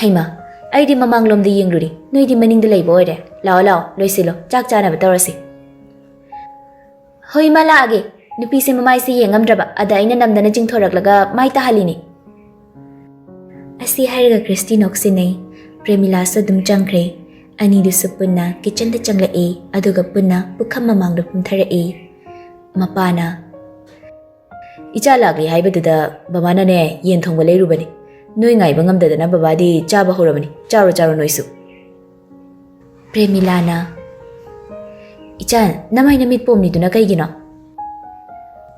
"ꯍꯩꯃꯥ, ꯑꯩꯗꯤ ꯃꯃꯥꯡꯂꯣꯝꯗ ꯌꯦꯡꯂꯨꯔꯤ, ꯅꯣꯏꯗꯤ ꯃꯅꯤꯡꯗ ꯂꯩꯕ ꯑꯣꯏꯔꯦ꯫ ꯂꯥꯛꯑꯣ, ꯂꯥꯛꯑꯣ, ꯂꯣꯏꯁꯤꯜꯂꯣ, ꯆꯥꯛ ꯆꯥꯅꯕ ꯇꯧꯔꯁꯤ꯫" "ꯍꯣꯏ, ꯏꯃꯥ, ꯂꯥꯛꯑꯒꯦ꯫ ꯅꯨꯄꯤꯁꯦ ꯃꯃꯥꯏꯁꯦ ꯌꯦꯡꯉꯝꯗ꯭ꯔꯕ, ꯑꯗ ꯑꯩꯅ ꯅꯝꯗꯅ ꯆꯤꯡꯊꯣꯔꯛꯂꯒ ꯃꯥꯏ ꯇꯥꯍꯜꯂꯤꯅꯤ꯫" ꯑꯁꯤ ꯍꯥꯏꯔꯒ ꯈ꯭ꯔꯤꯁꯇꯤ ꯅꯣꯛꯁꯤꯟꯅꯩ꯫ ꯄ꯭ꯔꯦꯃꯤꯂꯥꯁꯨ ꯑꯗꯨꯝ ꯆꯪꯈ꯭ꯔꯦ꯫ ꯑꯅꯤꯗꯨꯁꯨ ꯄꯨꯟꯅ ꯀꯤꯆꯟꯗ ꯆꯪꯂꯛꯏ, ꯑꯗꯨꯒ ꯄꯨꯟꯅ ꯄꯨꯈꯝ ꯃꯃꯥꯡꯗ ꯀꯨꯝꯊꯔꯛꯏ꯫ ꯃꯄꯥꯅ, "ꯏꯆꯥ ꯂꯥꯛꯂꯤ ꯍꯥꯏꯕꯗꯨꯗ ꯕꯕꯥꯅꯅꯦ ꯌꯦꯟ ꯊꯣꯡꯕ ꯂꯩꯔꯨꯕꯅꯤ꯫ ꯅꯣꯏ ꯉꯥꯏꯕ ꯉꯝꯗꯗꯅ ꯕꯕꯥꯗꯤ ꯆꯥꯕ ꯍꯧꯔꯕꯅꯤ꯫ ꯆꯥꯔꯣ, ꯆꯥꯔꯣ ꯅꯣꯏꯁꯨ꯫" ꯄ꯭ꯔꯦꯃꯤꯂꯥꯅ, "ꯏꯆꯥ, ꯅꯃꯥꯏ ꯅꯃꯤꯠ ꯄꯣꯝꯂꯤꯗꯨꯅ ꯀꯩꯒꯤꯅꯣ?"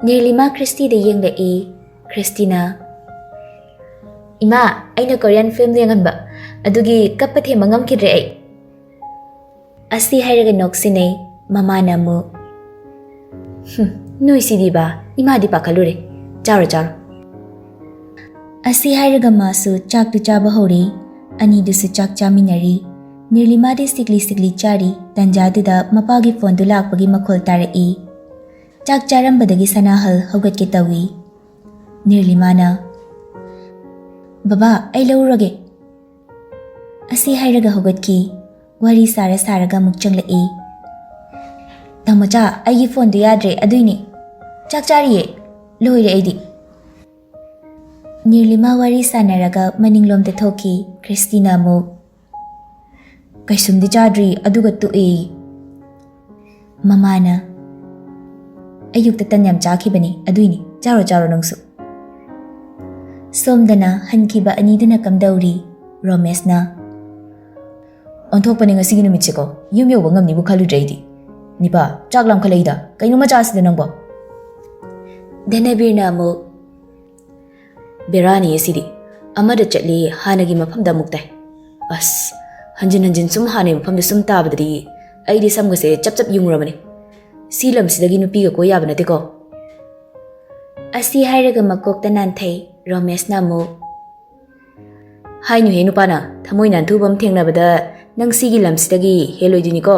ꯅꯤꯔꯂꯤꯃꯥ ꯈ꯭ꯔꯤꯁꯇꯤꯗ ꯌꯦꯡꯂꯛꯏ꯫ ꯈ꯭ꯔꯤꯁꯇꯤꯅ, "ꯏꯃꯥ, ꯑꯩꯅ ꯀꯣꯔꯤꯌꯟ ꯐꯤꯂꯝ ꯌꯦꯡꯍꯟꯕ ꯑꯗꯨꯒꯤ ꯀꯞꯄ ꯊꯦꯝꯕ ꯉꯝꯈꯤꯗ꯭ꯔꯦ ꯑꯩ꯫" ꯑꯁꯤ ꯍꯥꯏꯔꯒ ꯅꯣꯛꯁꯤꯟꯅꯩ꯫ ꯃꯃꯥꯅ ꯑꯃꯨꯛ, "ꯍꯨꯝ, ꯅꯣꯏꯁꯤꯗꯤꯕ, ꯏꯃꯥꯗꯤ ꯄꯥꯈꯠꯂꯨꯔꯦ꯫ ꯆꯥꯔꯣ, ꯆꯥꯔꯣ꯫" ꯑꯁꯤ ꯍꯥꯏꯔꯒ ꯃꯥꯁꯨ ꯆꯥꯛꯇꯨ ꯆꯥꯕ ꯍꯧꯔꯦ꯫ ꯑꯅꯤꯗꯨꯁꯨ ꯆꯥꯛ ꯆꯥꯃꯤꯟꯅꯔꯤ꯫ ꯅꯤꯔꯂꯤꯃꯥꯗꯤ ꯁꯤꯛꯂꯤ ꯁꯤꯛꯂꯤ ꯆꯥꯔꯤ꯫ ꯇꯟꯖꯥꯗꯨꯗ ꯃꯄꯥꯒꯤ ꯐꯣꯟꯗꯨ ꯂꯥꯛꯄꯒꯤ ꯃꯈꯣꯜ ꯇꯥꯔꯛꯏ꯫ ꯆꯥꯛ ꯆꯥꯔꯝꯕꯗꯒꯤ ꯁꯅꯥꯍꯜ ꯍꯧꯒꯠꯀꯦ ꯇꯧꯏ꯫ ꯅꯤꯔꯂꯤꯃꯥꯅ, "ꯕꯕꯥ, ꯑꯩ ꯂꯧꯔꯨꯔꯒꯦ꯫" ꯑꯁꯤ ꯍꯥꯏꯔꯒ ꯍꯧꯒꯠꯈꯤ꯫ ꯋꯥꯔꯤ ꯁꯥꯔ ꯁꯥꯔꯒ ꯑꯃꯨꯛ ꯆꯪꯂꯛꯏ꯫ "ꯇꯥꯃꯣꯆꯥ, ꯑꯩꯒꯤ ꯐꯣꯟꯗꯨ ꯌꯥꯗ꯭ꯔꯦ, ꯑꯗꯨꯏꯅꯦ꯫ ꯆꯥꯛ ꯆꯥꯔꯤꯌꯦ꯫ ꯂꯣꯏꯔꯦ ꯑꯩꯗꯤ꯫" ꯅꯤꯔꯂꯤꯃꯥ ꯋꯥꯔꯤ ꯁꯥꯟꯅꯔꯒ ꯃꯅꯤꯡꯂꯣꯝꯗ ꯊꯣꯛꯈꯤ꯫ ꯈ꯭ꯔꯤꯁꯇꯤꯅ ꯑꯃꯨꯛ, "ꯀꯩꯁꯨꯝꯗꯤ ꯆꯥꯗ꯭ꯔꯤ, ꯑꯗꯨꯒ ꯇꯣꯛꯑꯦ꯫" ꯃꯃꯥꯅ, "ꯑꯌꯨꯛꯇ ꯇꯟ ꯌꯥꯝ ꯆꯥꯈꯤꯕꯅꯤ, ꯑꯗꯨꯏꯅꯤ꯫ ꯆꯥꯔꯣ, ꯆꯥꯔꯣ ꯅꯪꯁꯨ꯫" ꯁꯣꯝꯗꯅ ꯍꯟꯈꯤꯕ ꯑꯅꯤꯗꯨꯅ ꯀꯝꯗꯧꯔꯤ? ꯔꯣꯃꯦꯁꯅ, "ꯑꯣꯟꯊꯣꯛꯄꯅꯦ ꯉꯁꯤꯒꯤ ꯅꯨꯃꯤꯠꯁꯦꯀꯣ, ꯌꯨꯝ ꯌꯧꯕ ꯉꯝꯅꯤꯕꯨ ꯈꯜꯂꯨꯗ꯭ꯔꯦ ꯑꯩꯗꯤ꯫ ꯅꯤꯄꯥ, ꯆꯥꯛ ꯂꯥꯝꯈꯠꯂꯛꯏꯗ, ꯀꯩꯅꯣ ꯃꯆꯥꯁꯤꯗ ꯅꯪꯕꯣ?" ꯙꯅꯕꯤꯔꯅ ꯑꯃꯨꯛ, "ꯕꯦꯔꯥꯅꯤ ꯁꯤꯗꯤ, ꯑꯃꯗ ꯆꯠꯂꯤ ꯍꯥꯟꯅꯒꯤ ꯃꯐꯝꯗ ꯑꯃꯨꯛ ꯇꯥꯏ꯫ ꯑꯁ, ꯍꯟꯖꯤꯟ ꯍꯟꯖꯤꯟ ꯁꯨꯝ ꯍꯥꯟꯅꯒꯤ ꯃꯐꯝꯗ ꯁꯨꯝ ꯇꯥꯕꯗꯗꯤ ꯑꯩꯗꯤ ꯁꯝꯒꯁꯦ ꯆꯞ ꯆꯞ ꯌꯨꯡꯉꯨꯔꯕꯅꯤ꯫ ꯁꯤ ꯂꯝꯁꯤꯗꯒꯤ ꯅꯨꯄꯤꯒ ꯀꯣꯏ ꯌꯥꯕ ꯅꯠꯇꯦꯀꯣ꯫" ꯑꯁꯤ ꯍꯥꯏꯔꯒ ꯃꯀꯣꯛꯇ ꯅꯥꯟꯊꯩ꯫ ꯔꯣꯃꯦꯁꯅ ꯑꯃꯨꯛ, "ꯍꯥꯏꯅꯨꯍꯦ ꯅꯨꯄꯥꯅ, ꯊꯃꯣꯏ ꯅꯥꯟꯊꯨꯕ ꯑꯃ ꯊꯦꯡꯅꯕꯗ ꯅꯪ ꯁꯤꯒꯤ ꯂꯝꯁꯤꯗꯒꯤ ꯍꯦꯜꯂꯣꯏꯗꯣꯏꯅꯤꯀꯣ꯫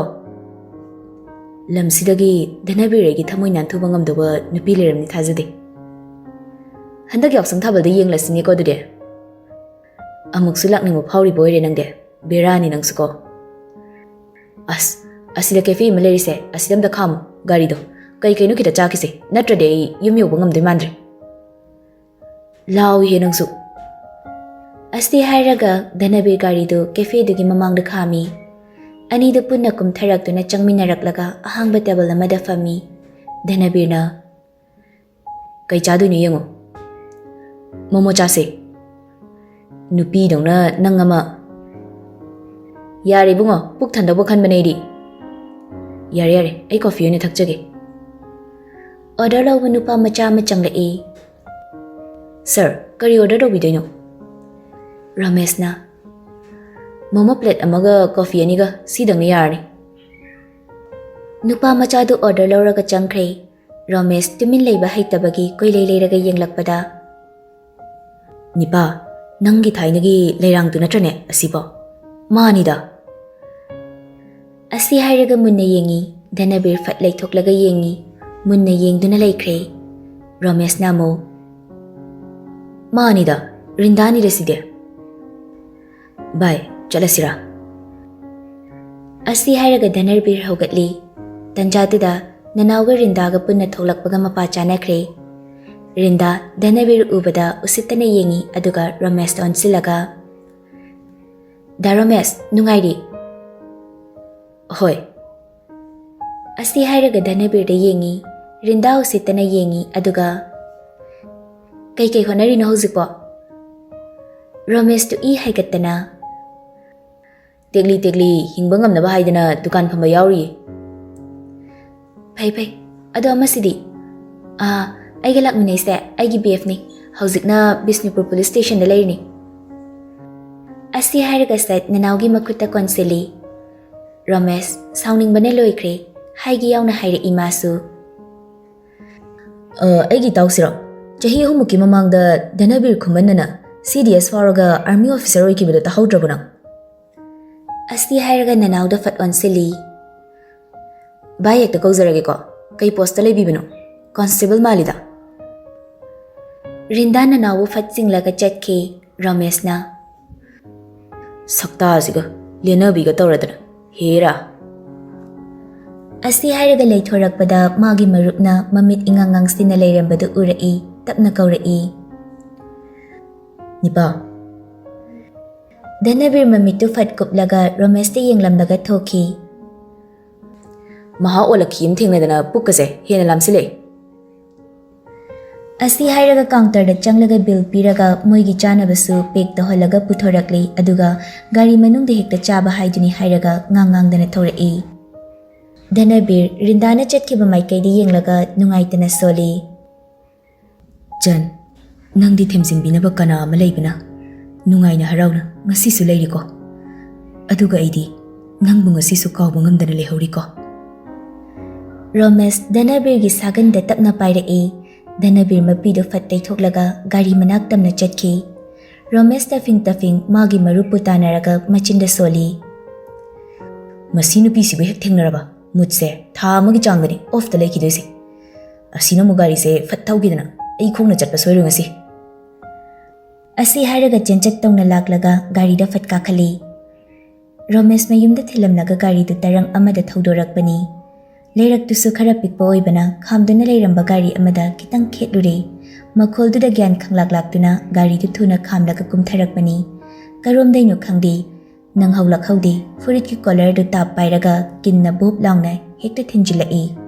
ꯂꯝꯁꯤꯗꯒꯤ ꯙꯅꯕꯤꯔꯒꯤ ꯊꯃꯣꯏ ꯅꯥꯟꯊꯨꯕ ꯉꯝꯗꯧꯕ ꯅꯨꯄꯤ ꯂꯩꯔꯝꯅꯤ ꯊꯥꯖꯗꯦ꯫ ꯍꯟꯗꯛ ꯌꯥꯎꯁꯪ ꯊꯥꯕꯜꯗ ꯌꯦꯡꯂꯁꯤꯅꯦꯀꯣ ꯑꯗꯨꯗꯤ꯫ ꯑꯃꯨꯛꯁꯨ ꯂꯥꯛꯅꯤꯡꯕ ꯐꯥꯎꯔꯤꯕ ꯑꯣꯏꯔꯦ ꯅꯪꯗꯤ꯫ ꯕꯦꯔꯥꯅꯤ ꯅꯪꯁꯨꯀꯣ꯫ ꯑꯁ, ꯑꯁꯤꯗ ꯀꯦꯐꯦ ꯑꯃ ꯂꯩꯔꯤꯁꯦ, ꯑꯁꯤꯗ ꯑꯝꯇ ꯈꯥꯝꯃꯨ ꯒꯥꯔꯤꯗꯣ꯫ ꯀꯩ ꯀꯩꯅꯣ ꯈꯤꯇ ꯆꯥꯈꯤꯁꯦ, ꯅꯠꯇ꯭ꯔꯗꯤ ꯑꯩ ꯌꯨꯝ ꯌꯧꯕ ꯉꯝꯗꯣꯏ ꯃꯥꯟꯗ꯭ꯔꯦ꯫ ꯂꯥꯎꯏꯍꯦ ꯅꯪꯁꯨ꯫" ꯑꯁꯤ ꯍꯥꯏꯔꯒ ꯙꯅꯕꯤꯔ ꯒꯥꯔꯤꯗꯨ ꯀꯦꯐꯦꯗꯨꯒꯤ ꯃꯃꯥꯡꯗ ꯈꯥꯝꯃꯤ꯫ ꯑꯅꯤꯗꯨ ꯄꯨꯟꯅ ꯀꯨꯝꯊꯔꯛꯇꯨꯅ ꯆꯪꯃꯤꯟꯅꯔꯛꯂꯒ ꯑꯍꯥꯡꯕ ꯇꯦꯕꯜ ꯑꯃꯗ ꯐꯝꯃꯤ꯫ ꯙꯅꯕꯤꯔꯅ, "ꯀꯩ ꯆꯥꯗꯣꯏꯅꯣ ꯌꯦꯡꯉꯣ꯫ ꯃꯣꯃꯣ ꯆꯥꯁꯦ꯫" "ꯅꯨꯄꯤꯗꯧꯅ ꯅꯪ ꯑꯃ꯫" "ꯌꯥꯔꯦ ꯏꯕꯨꯡꯉꯣ, ꯄꯨꯛ ꯊꯟꯗꯧꯕ ꯈꯟꯕꯅꯦ ꯑꯩꯗꯤ꯫" "ꯌꯥꯔꯦ ꯌꯥꯔꯦ, ꯑꯩ ꯀꯣꯐꯤ ꯑꯣꯏꯅ ꯊꯛꯆꯒꯦ꯫" ꯑꯣꯔꯗꯔ ꯂꯧꯕ ꯅꯨꯄꯥ ꯃꯆꯥ ꯑꯃ ꯆꯪꯂꯛꯏ꯫ "ꯁꯥꯔ, ꯀꯔꯤ ꯑꯣꯔꯗꯔ ꯇꯧꯕꯤꯗꯣꯏꯅꯣ?" ꯔꯣꯃꯦꯁꯅ, "ꯃꯣꯃꯣ ꯄ꯭ꯂꯦꯠ ꯑꯃꯒ ꯀꯣꯐꯤ ꯑꯅꯤꯒ, ꯁꯤꯗꯪꯅ ꯌꯥꯔꯅꯤ꯫" ꯅꯨꯄꯥ ꯃꯆꯥꯗꯨ ꯑꯣꯔꯗꯔ ꯂꯧꯔꯒ ꯆꯪꯈ꯭ꯔꯦ꯫ ꯔꯣꯃꯦꯁ ꯇꯨꯃꯤꯟ ꯂꯩꯕ ꯍꯩꯇꯕꯒꯤ ꯀꯣꯏꯂꯩ ꯂꯩꯔꯒ ꯌꯦꯡꯂꯛꯄꯗ, "ꯅꯤꯄꯥ, ꯅꯪꯒꯤ ꯊꯥꯏꯅꯒꯤ ꯂꯩꯔꯥꯡꯗꯨ ꯅꯠꯇ꯭ꯔꯅꯦ ꯑꯁꯤꯕꯣ?" "ꯃꯥꯅꯤꯗ꯫" ꯑꯁꯤ ꯍꯥꯏꯔꯒ ꯃꯨꯟꯅ ꯌꯦꯡꯉꯤ꯫ ꯙꯅꯕꯤꯔ ꯐꯠ ꯂꯩꯊꯣꯛꯂꯒ ꯌꯦꯡꯉꯤ꯫ ꯃꯨꯟꯅ ꯌꯦꯡꯗꯨꯅ ꯂꯩꯈ꯭ꯔꯦ꯫ ꯔꯣꯃꯦꯁꯅ ꯑꯃꯨꯛ, "ꯃꯥꯅꯤꯗ, ꯔꯤꯟꯗꯥꯅꯤꯗ ꯁꯤꯗꯤ꯫ ꯚꯥꯏ, ꯆꯠꯂꯁꯤꯔꯥ?" ꯑꯁꯤ ꯍꯥꯏꯔꯒ ꯙꯅꯕꯤꯔ ꯍꯧꯒꯠꯂꯤ꯫ ꯇꯟꯖꯥꯗꯨꯗ ꯅꯅꯥꯎꯒ ꯔꯤꯟꯗꯥꯒ ꯄꯨꯟꯅ ꯊꯣꯛꯂꯛꯄꯒ ꯃꯄꯥ ꯆꯥꯅꯈ꯭ꯔꯦ꯫ ꯔꯤꯟꯗꯥ ꯙꯅꯕꯤꯔ ꯎꯕꯗ ꯎꯁꯤꯠꯇꯅ ꯌꯦꯡꯉꯤ, ꯑꯗꯨꯒ ꯔꯣꯃꯦꯁꯇ ꯑꯣꯟꯁꯤꯜꯂꯒ, "ꯗꯥ ꯔꯣꯃꯦꯁ, ꯅꯨꯡꯉꯥꯏꯔꯤ?" "ꯍꯣꯏ꯫" ꯑꯁꯤ ꯍꯥꯏꯔꯒ ꯙꯅꯕꯤꯔꯗ ꯌꯦꯡꯉꯤ꯫ ꯔꯤꯟꯗꯥ ꯎꯁꯤꯠꯇꯅ ꯌꯦꯡꯉꯤ, ꯑꯗꯨꯒ, "ꯀꯩꯀꯩ ꯍꯣꯠꯅꯔꯤꯅꯣ ꯍꯧꯖꯤꯛꯄꯣ?" ꯔꯣꯃꯦꯁꯇꯨ ꯏ ꯍꯥꯏꯒꯠꯇꯅ, "ꯇꯦꯛꯂꯤ ꯇꯦꯛꯂꯤ ꯍꯤꯡꯕ ꯉꯝꯅꯕ ꯍꯥꯏꯗꯅ ꯗꯨꯀꯥꯟ ꯐꯝꯕ ꯌꯥꯎꯔꯤꯌꯦ꯫" "ꯐꯩ ꯐꯩ꯫ ꯑꯗꯣ ꯑꯃꯁꯤꯗꯤ?" "ꯑꯥ, ꯑꯩꯒ ꯂꯥꯛꯃꯤꯟꯅꯩꯁꯦ ꯑꯩꯒꯤ ꯕꯤ ꯑꯦꯐꯅꯤ꯫ ꯍꯧꯖꯤꯛꯅ ꯕꯤꯁꯅꯨꯄꯨꯔ ꯄꯨꯂꯤꯁ ꯁ꯭ꯇꯦꯁꯟꯗ ꯂꯩꯔꯤꯅꯤ꯫" ꯑꯁꯤ ꯍꯥꯏꯔꯒ ꯁꯠ ꯅꯅꯥꯎꯒꯤ ꯃꯈꯨꯠꯇ ꯀꯣꯟꯁꯤꯜꯂꯤ꯫ ꯔꯣꯃꯦꯁ ꯁꯥꯎꯅꯤꯡꯕꯅ ꯂꯣꯏꯈ꯭ꯔꯦ꯫ ꯍꯥꯏꯒꯦ ꯌꯥꯎꯅ ꯍꯥꯏꯔꯛꯏ ꯃꯥꯁꯨ꯫ "ꯑ, ꯑꯩꯒꯤ ꯏꯇꯥꯎꯁꯤꯔꯣ? ꯆꯍꯤ ꯑꯍꯨꯝꯃꯨꯛꯀꯤ ꯃꯃꯥꯡꯗ ꯙꯅꯕꯤꯔ ꯈꯨꯃꯟꯅꯅ ꯁꯤ ꯗꯤ ꯑꯦꯁ ꯐꯥꯎꯔꯒ ꯑꯥꯔꯃꯤ ꯑꯣꯐꯤꯁꯔ ꯑꯣꯏꯈꯤꯕꯗꯣ ꯇꯥꯍꯧꯗ꯭ꯔꯕꯣ ꯅꯪ?" ꯑꯁꯤ ꯍꯥꯏꯔꯒ ꯅꯅꯥꯎꯗ ꯐꯠ ꯑꯣꯟꯁꯤꯜꯂꯤ꯫ "ꯚꯥꯏ ꯍꯦꯛꯇ ꯀꯧꯖꯔꯒꯦꯀꯣ꯫ ꯀꯩ ꯄꯣꯁꯇ ꯂꯩꯕꯤꯕꯅꯣ? ꯀꯣꯟꯁꯇꯦꯕꯜ ꯃꯥꯜꯂꯤꯗ꯫" ꯔꯤꯟꯗꯥ ꯅꯅꯥꯎꯕꯨ ꯐꯠ ꯆꯤꯡꯂꯒ ꯆꯠꯈꯤ꯫ ꯔꯣꯃꯦꯁꯅ, "ꯁꯛꯇꯥꯁꯤꯒ, ꯂꯦꯟꯅꯕꯤꯒ ꯇꯧꯔꯗꯅ, ꯍꯦꯔꯥ!" ꯑꯁꯤ ꯍꯥꯏꯔꯒ ꯂꯩꯊꯣꯔꯛꯄꯗ ꯃꯥꯒꯤ ꯃꯔꯨꯞꯅ ꯃꯃꯤꯠ ꯏꯉꯥꯡ ꯉꯥꯡꯁꯤꯟꯅ ꯂꯩꯔꯝꯕꯗꯨ ꯎꯔꯛꯏ꯫ ꯇꯞꯅ ꯀꯧꯔꯛꯏ, "ꯅꯤꯄꯥ꯫" ꯙꯅꯕꯤꯔ ꯃꯃꯤꯠꯇꯨ ꯐꯠ ꯀꯨꯞꯂꯒ ꯔꯣꯃꯦꯁꯇ ꯌꯦꯡꯂꯝꯂꯒ ꯊꯣꯛꯈꯤ꯫ "ꯃꯍꯥ ꯑꯣꯜꯂꯛꯈꯤ ꯑꯃ ꯊꯦꯡꯅꯗꯅ ꯄꯨꯛꯀꯁꯦ ꯍꯦꯟꯅ ꯂꯥꯝꯁꯤꯜꯂꯛꯑꯦ꯫" ꯑꯁꯤ ꯍꯥꯏꯔꯒ ꯀꯥꯎꯟꯇꯔꯗ ꯆꯪꯂꯒ ꯕꯤꯜ ꯄꯤꯔꯒ ꯃꯣꯏꯒꯤ ꯆꯥꯅꯕꯁꯨ ꯄꯦꯛ ꯇꯧꯍꯜꯂꯒ ꯄꯨꯊꯣꯔꯛꯂꯤ, ꯑꯗꯨꯒ ꯒꯥꯔꯤ ꯃꯅꯨꯡꯗ ꯍꯦꯛꯇ ꯆꯥꯕ ꯍꯥꯏꯗꯨꯅꯤ ꯍꯥꯏꯔꯒ ꯉꯥꯡ ꯉꯥꯡꯗꯅ ꯊꯧꯔꯛꯏ꯫ ꯙꯅꯕꯤꯔ ꯔꯤꯟꯗꯥꯅ ꯆꯠꯈꯤꯕ ꯃꯥꯏꯀꯩꯗ ꯌꯦꯡꯂꯒ ꯅꯨꯡꯉꯥꯏꯇꯅ ꯁꯣꯜꯂꯤ꯫ "ꯆꯟ, ꯅꯪꯗꯤ ꯊꯦꯝꯖꯤꯟꯕꯤꯅꯕ ꯀꯅꯥ ꯑꯃ ꯂꯩꯕꯅ ꯅꯨꯡꯉꯥꯏꯅ ꯍꯔꯥꯎꯅ ꯉꯁꯤꯁꯨ ꯂꯩꯔꯤꯀꯣ꯫ ꯑꯗꯨꯒ ꯑꯩꯗꯤ ꯅꯪꯕꯨ ꯉꯁꯤꯁꯨ ꯀꯥꯎꯕ ꯉꯝꯗꯅ ꯂꯩꯍꯧꯔꯤꯀꯣ꯫" ꯔꯣꯃꯦꯁ ꯙꯅꯕꯤꯔꯒꯤ ꯁꯥꯒꯟꯗ ꯇꯞꯅ ꯄꯥꯏꯔꯛꯏ꯫ ꯙꯅꯕꯤꯔ ꯃꯄꯤꯗꯨ ꯐꯠ ꯇꯩꯊꯣꯛꯂꯒ ꯒꯥꯔꯤ ꯃꯅꯥꯛ ꯇꯝꯅ ꯆꯠꯈꯤ꯫ ꯔꯣꯃꯦꯁ ꯇꯐꯤꯡ ꯇꯐꯤꯡ ꯃꯥꯒꯤ ꯃꯔꯨꯞꯄꯨ ꯇꯥꯟꯅꯔꯒ ꯃꯆꯤꯟꯗ ꯁꯣꯜꯂꯤ꯫ "ꯃꯁꯤ ꯅꯨꯄꯤꯁꯤꯕꯨ ꯍꯦꯛ ꯊꯦꯡꯅꯔꯕ ꯃꯨꯠꯁꯦ ꯊꯥ ꯑꯃꯒꯤ ꯆꯥꯡꯗꯅꯤ ꯑꯣꯐꯇ ꯂꯩꯈꯤꯗꯣꯏꯁꯦ꯫ ꯑꯁꯤꯅ ꯑꯃꯨꯛ ꯒꯥꯔꯤꯁꯦ ꯐꯠ ꯊꯧꯈꯤꯗꯅ ꯑꯩ ꯈꯣꯡꯅ ꯆꯠꯄ ꯁꯣꯏꯔꯣꯏ ꯉꯁꯤ꯫" ꯑꯁꯤ ꯍꯥꯏꯔꯒ ꯆꯦꯟꯆꯠ ꯇꯧꯅ ꯂꯥꯛꯂꯒ ꯒꯥꯔꯤꯗ ꯐꯠ ꯀꯥꯈꯠꯂꯤ꯫ ꯔꯣꯃꯦꯁ ꯃꯌꯨꯝꯗ ꯊꯤꯜꯂꯝꯂꯒ ꯒꯥꯔꯤꯗꯨ ꯇꯔꯪ ꯑꯃꯗ ꯊꯧꯗꯣꯔꯛꯄꯅꯤ꯫ ꯂꯩꯔꯛꯇꯨꯁꯨ ꯈꯔ ꯄꯤꯛꯄ ꯑꯣꯏꯕꯅ ꯈꯥꯝꯗꯨꯅ ꯂꯩꯔꯝꯕ ꯒꯥꯔꯤ ꯑꯃꯗ ꯈꯤꯇꯪ ꯈꯦꯠꯂꯨꯔꯦ꯫ ꯃꯈꯣꯜꯗꯨꯗ ꯒ꯭ꯌꯥꯟ ꯈꯪꯂꯥꯛ ꯂꯥꯛꯇꯨꯅ ꯒꯥꯔꯤꯗꯨ ꯊꯨꯅ ꯈꯥꯝꯂꯒ ꯀꯨꯝꯊꯔꯛꯄꯅꯤ꯫ ꯀꯔꯣꯝꯗꯩꯅꯣ ꯈꯪꯗꯦ, ꯅꯪꯍꯧꯂꯛꯍꯧꯗꯦ, ꯐꯨꯔꯤꯠꯀꯤ ꯀꯣꯂꯔꯗꯨ ꯇꯥꯞ ꯄꯥꯏꯔꯒ ꯀꯤꯟꯅ ꯕꯨꯞ ꯂꯥꯎꯅ ꯍꯦꯛꯇ ꯊꯤꯟꯖꯤꯜꯂꯛꯏ꯫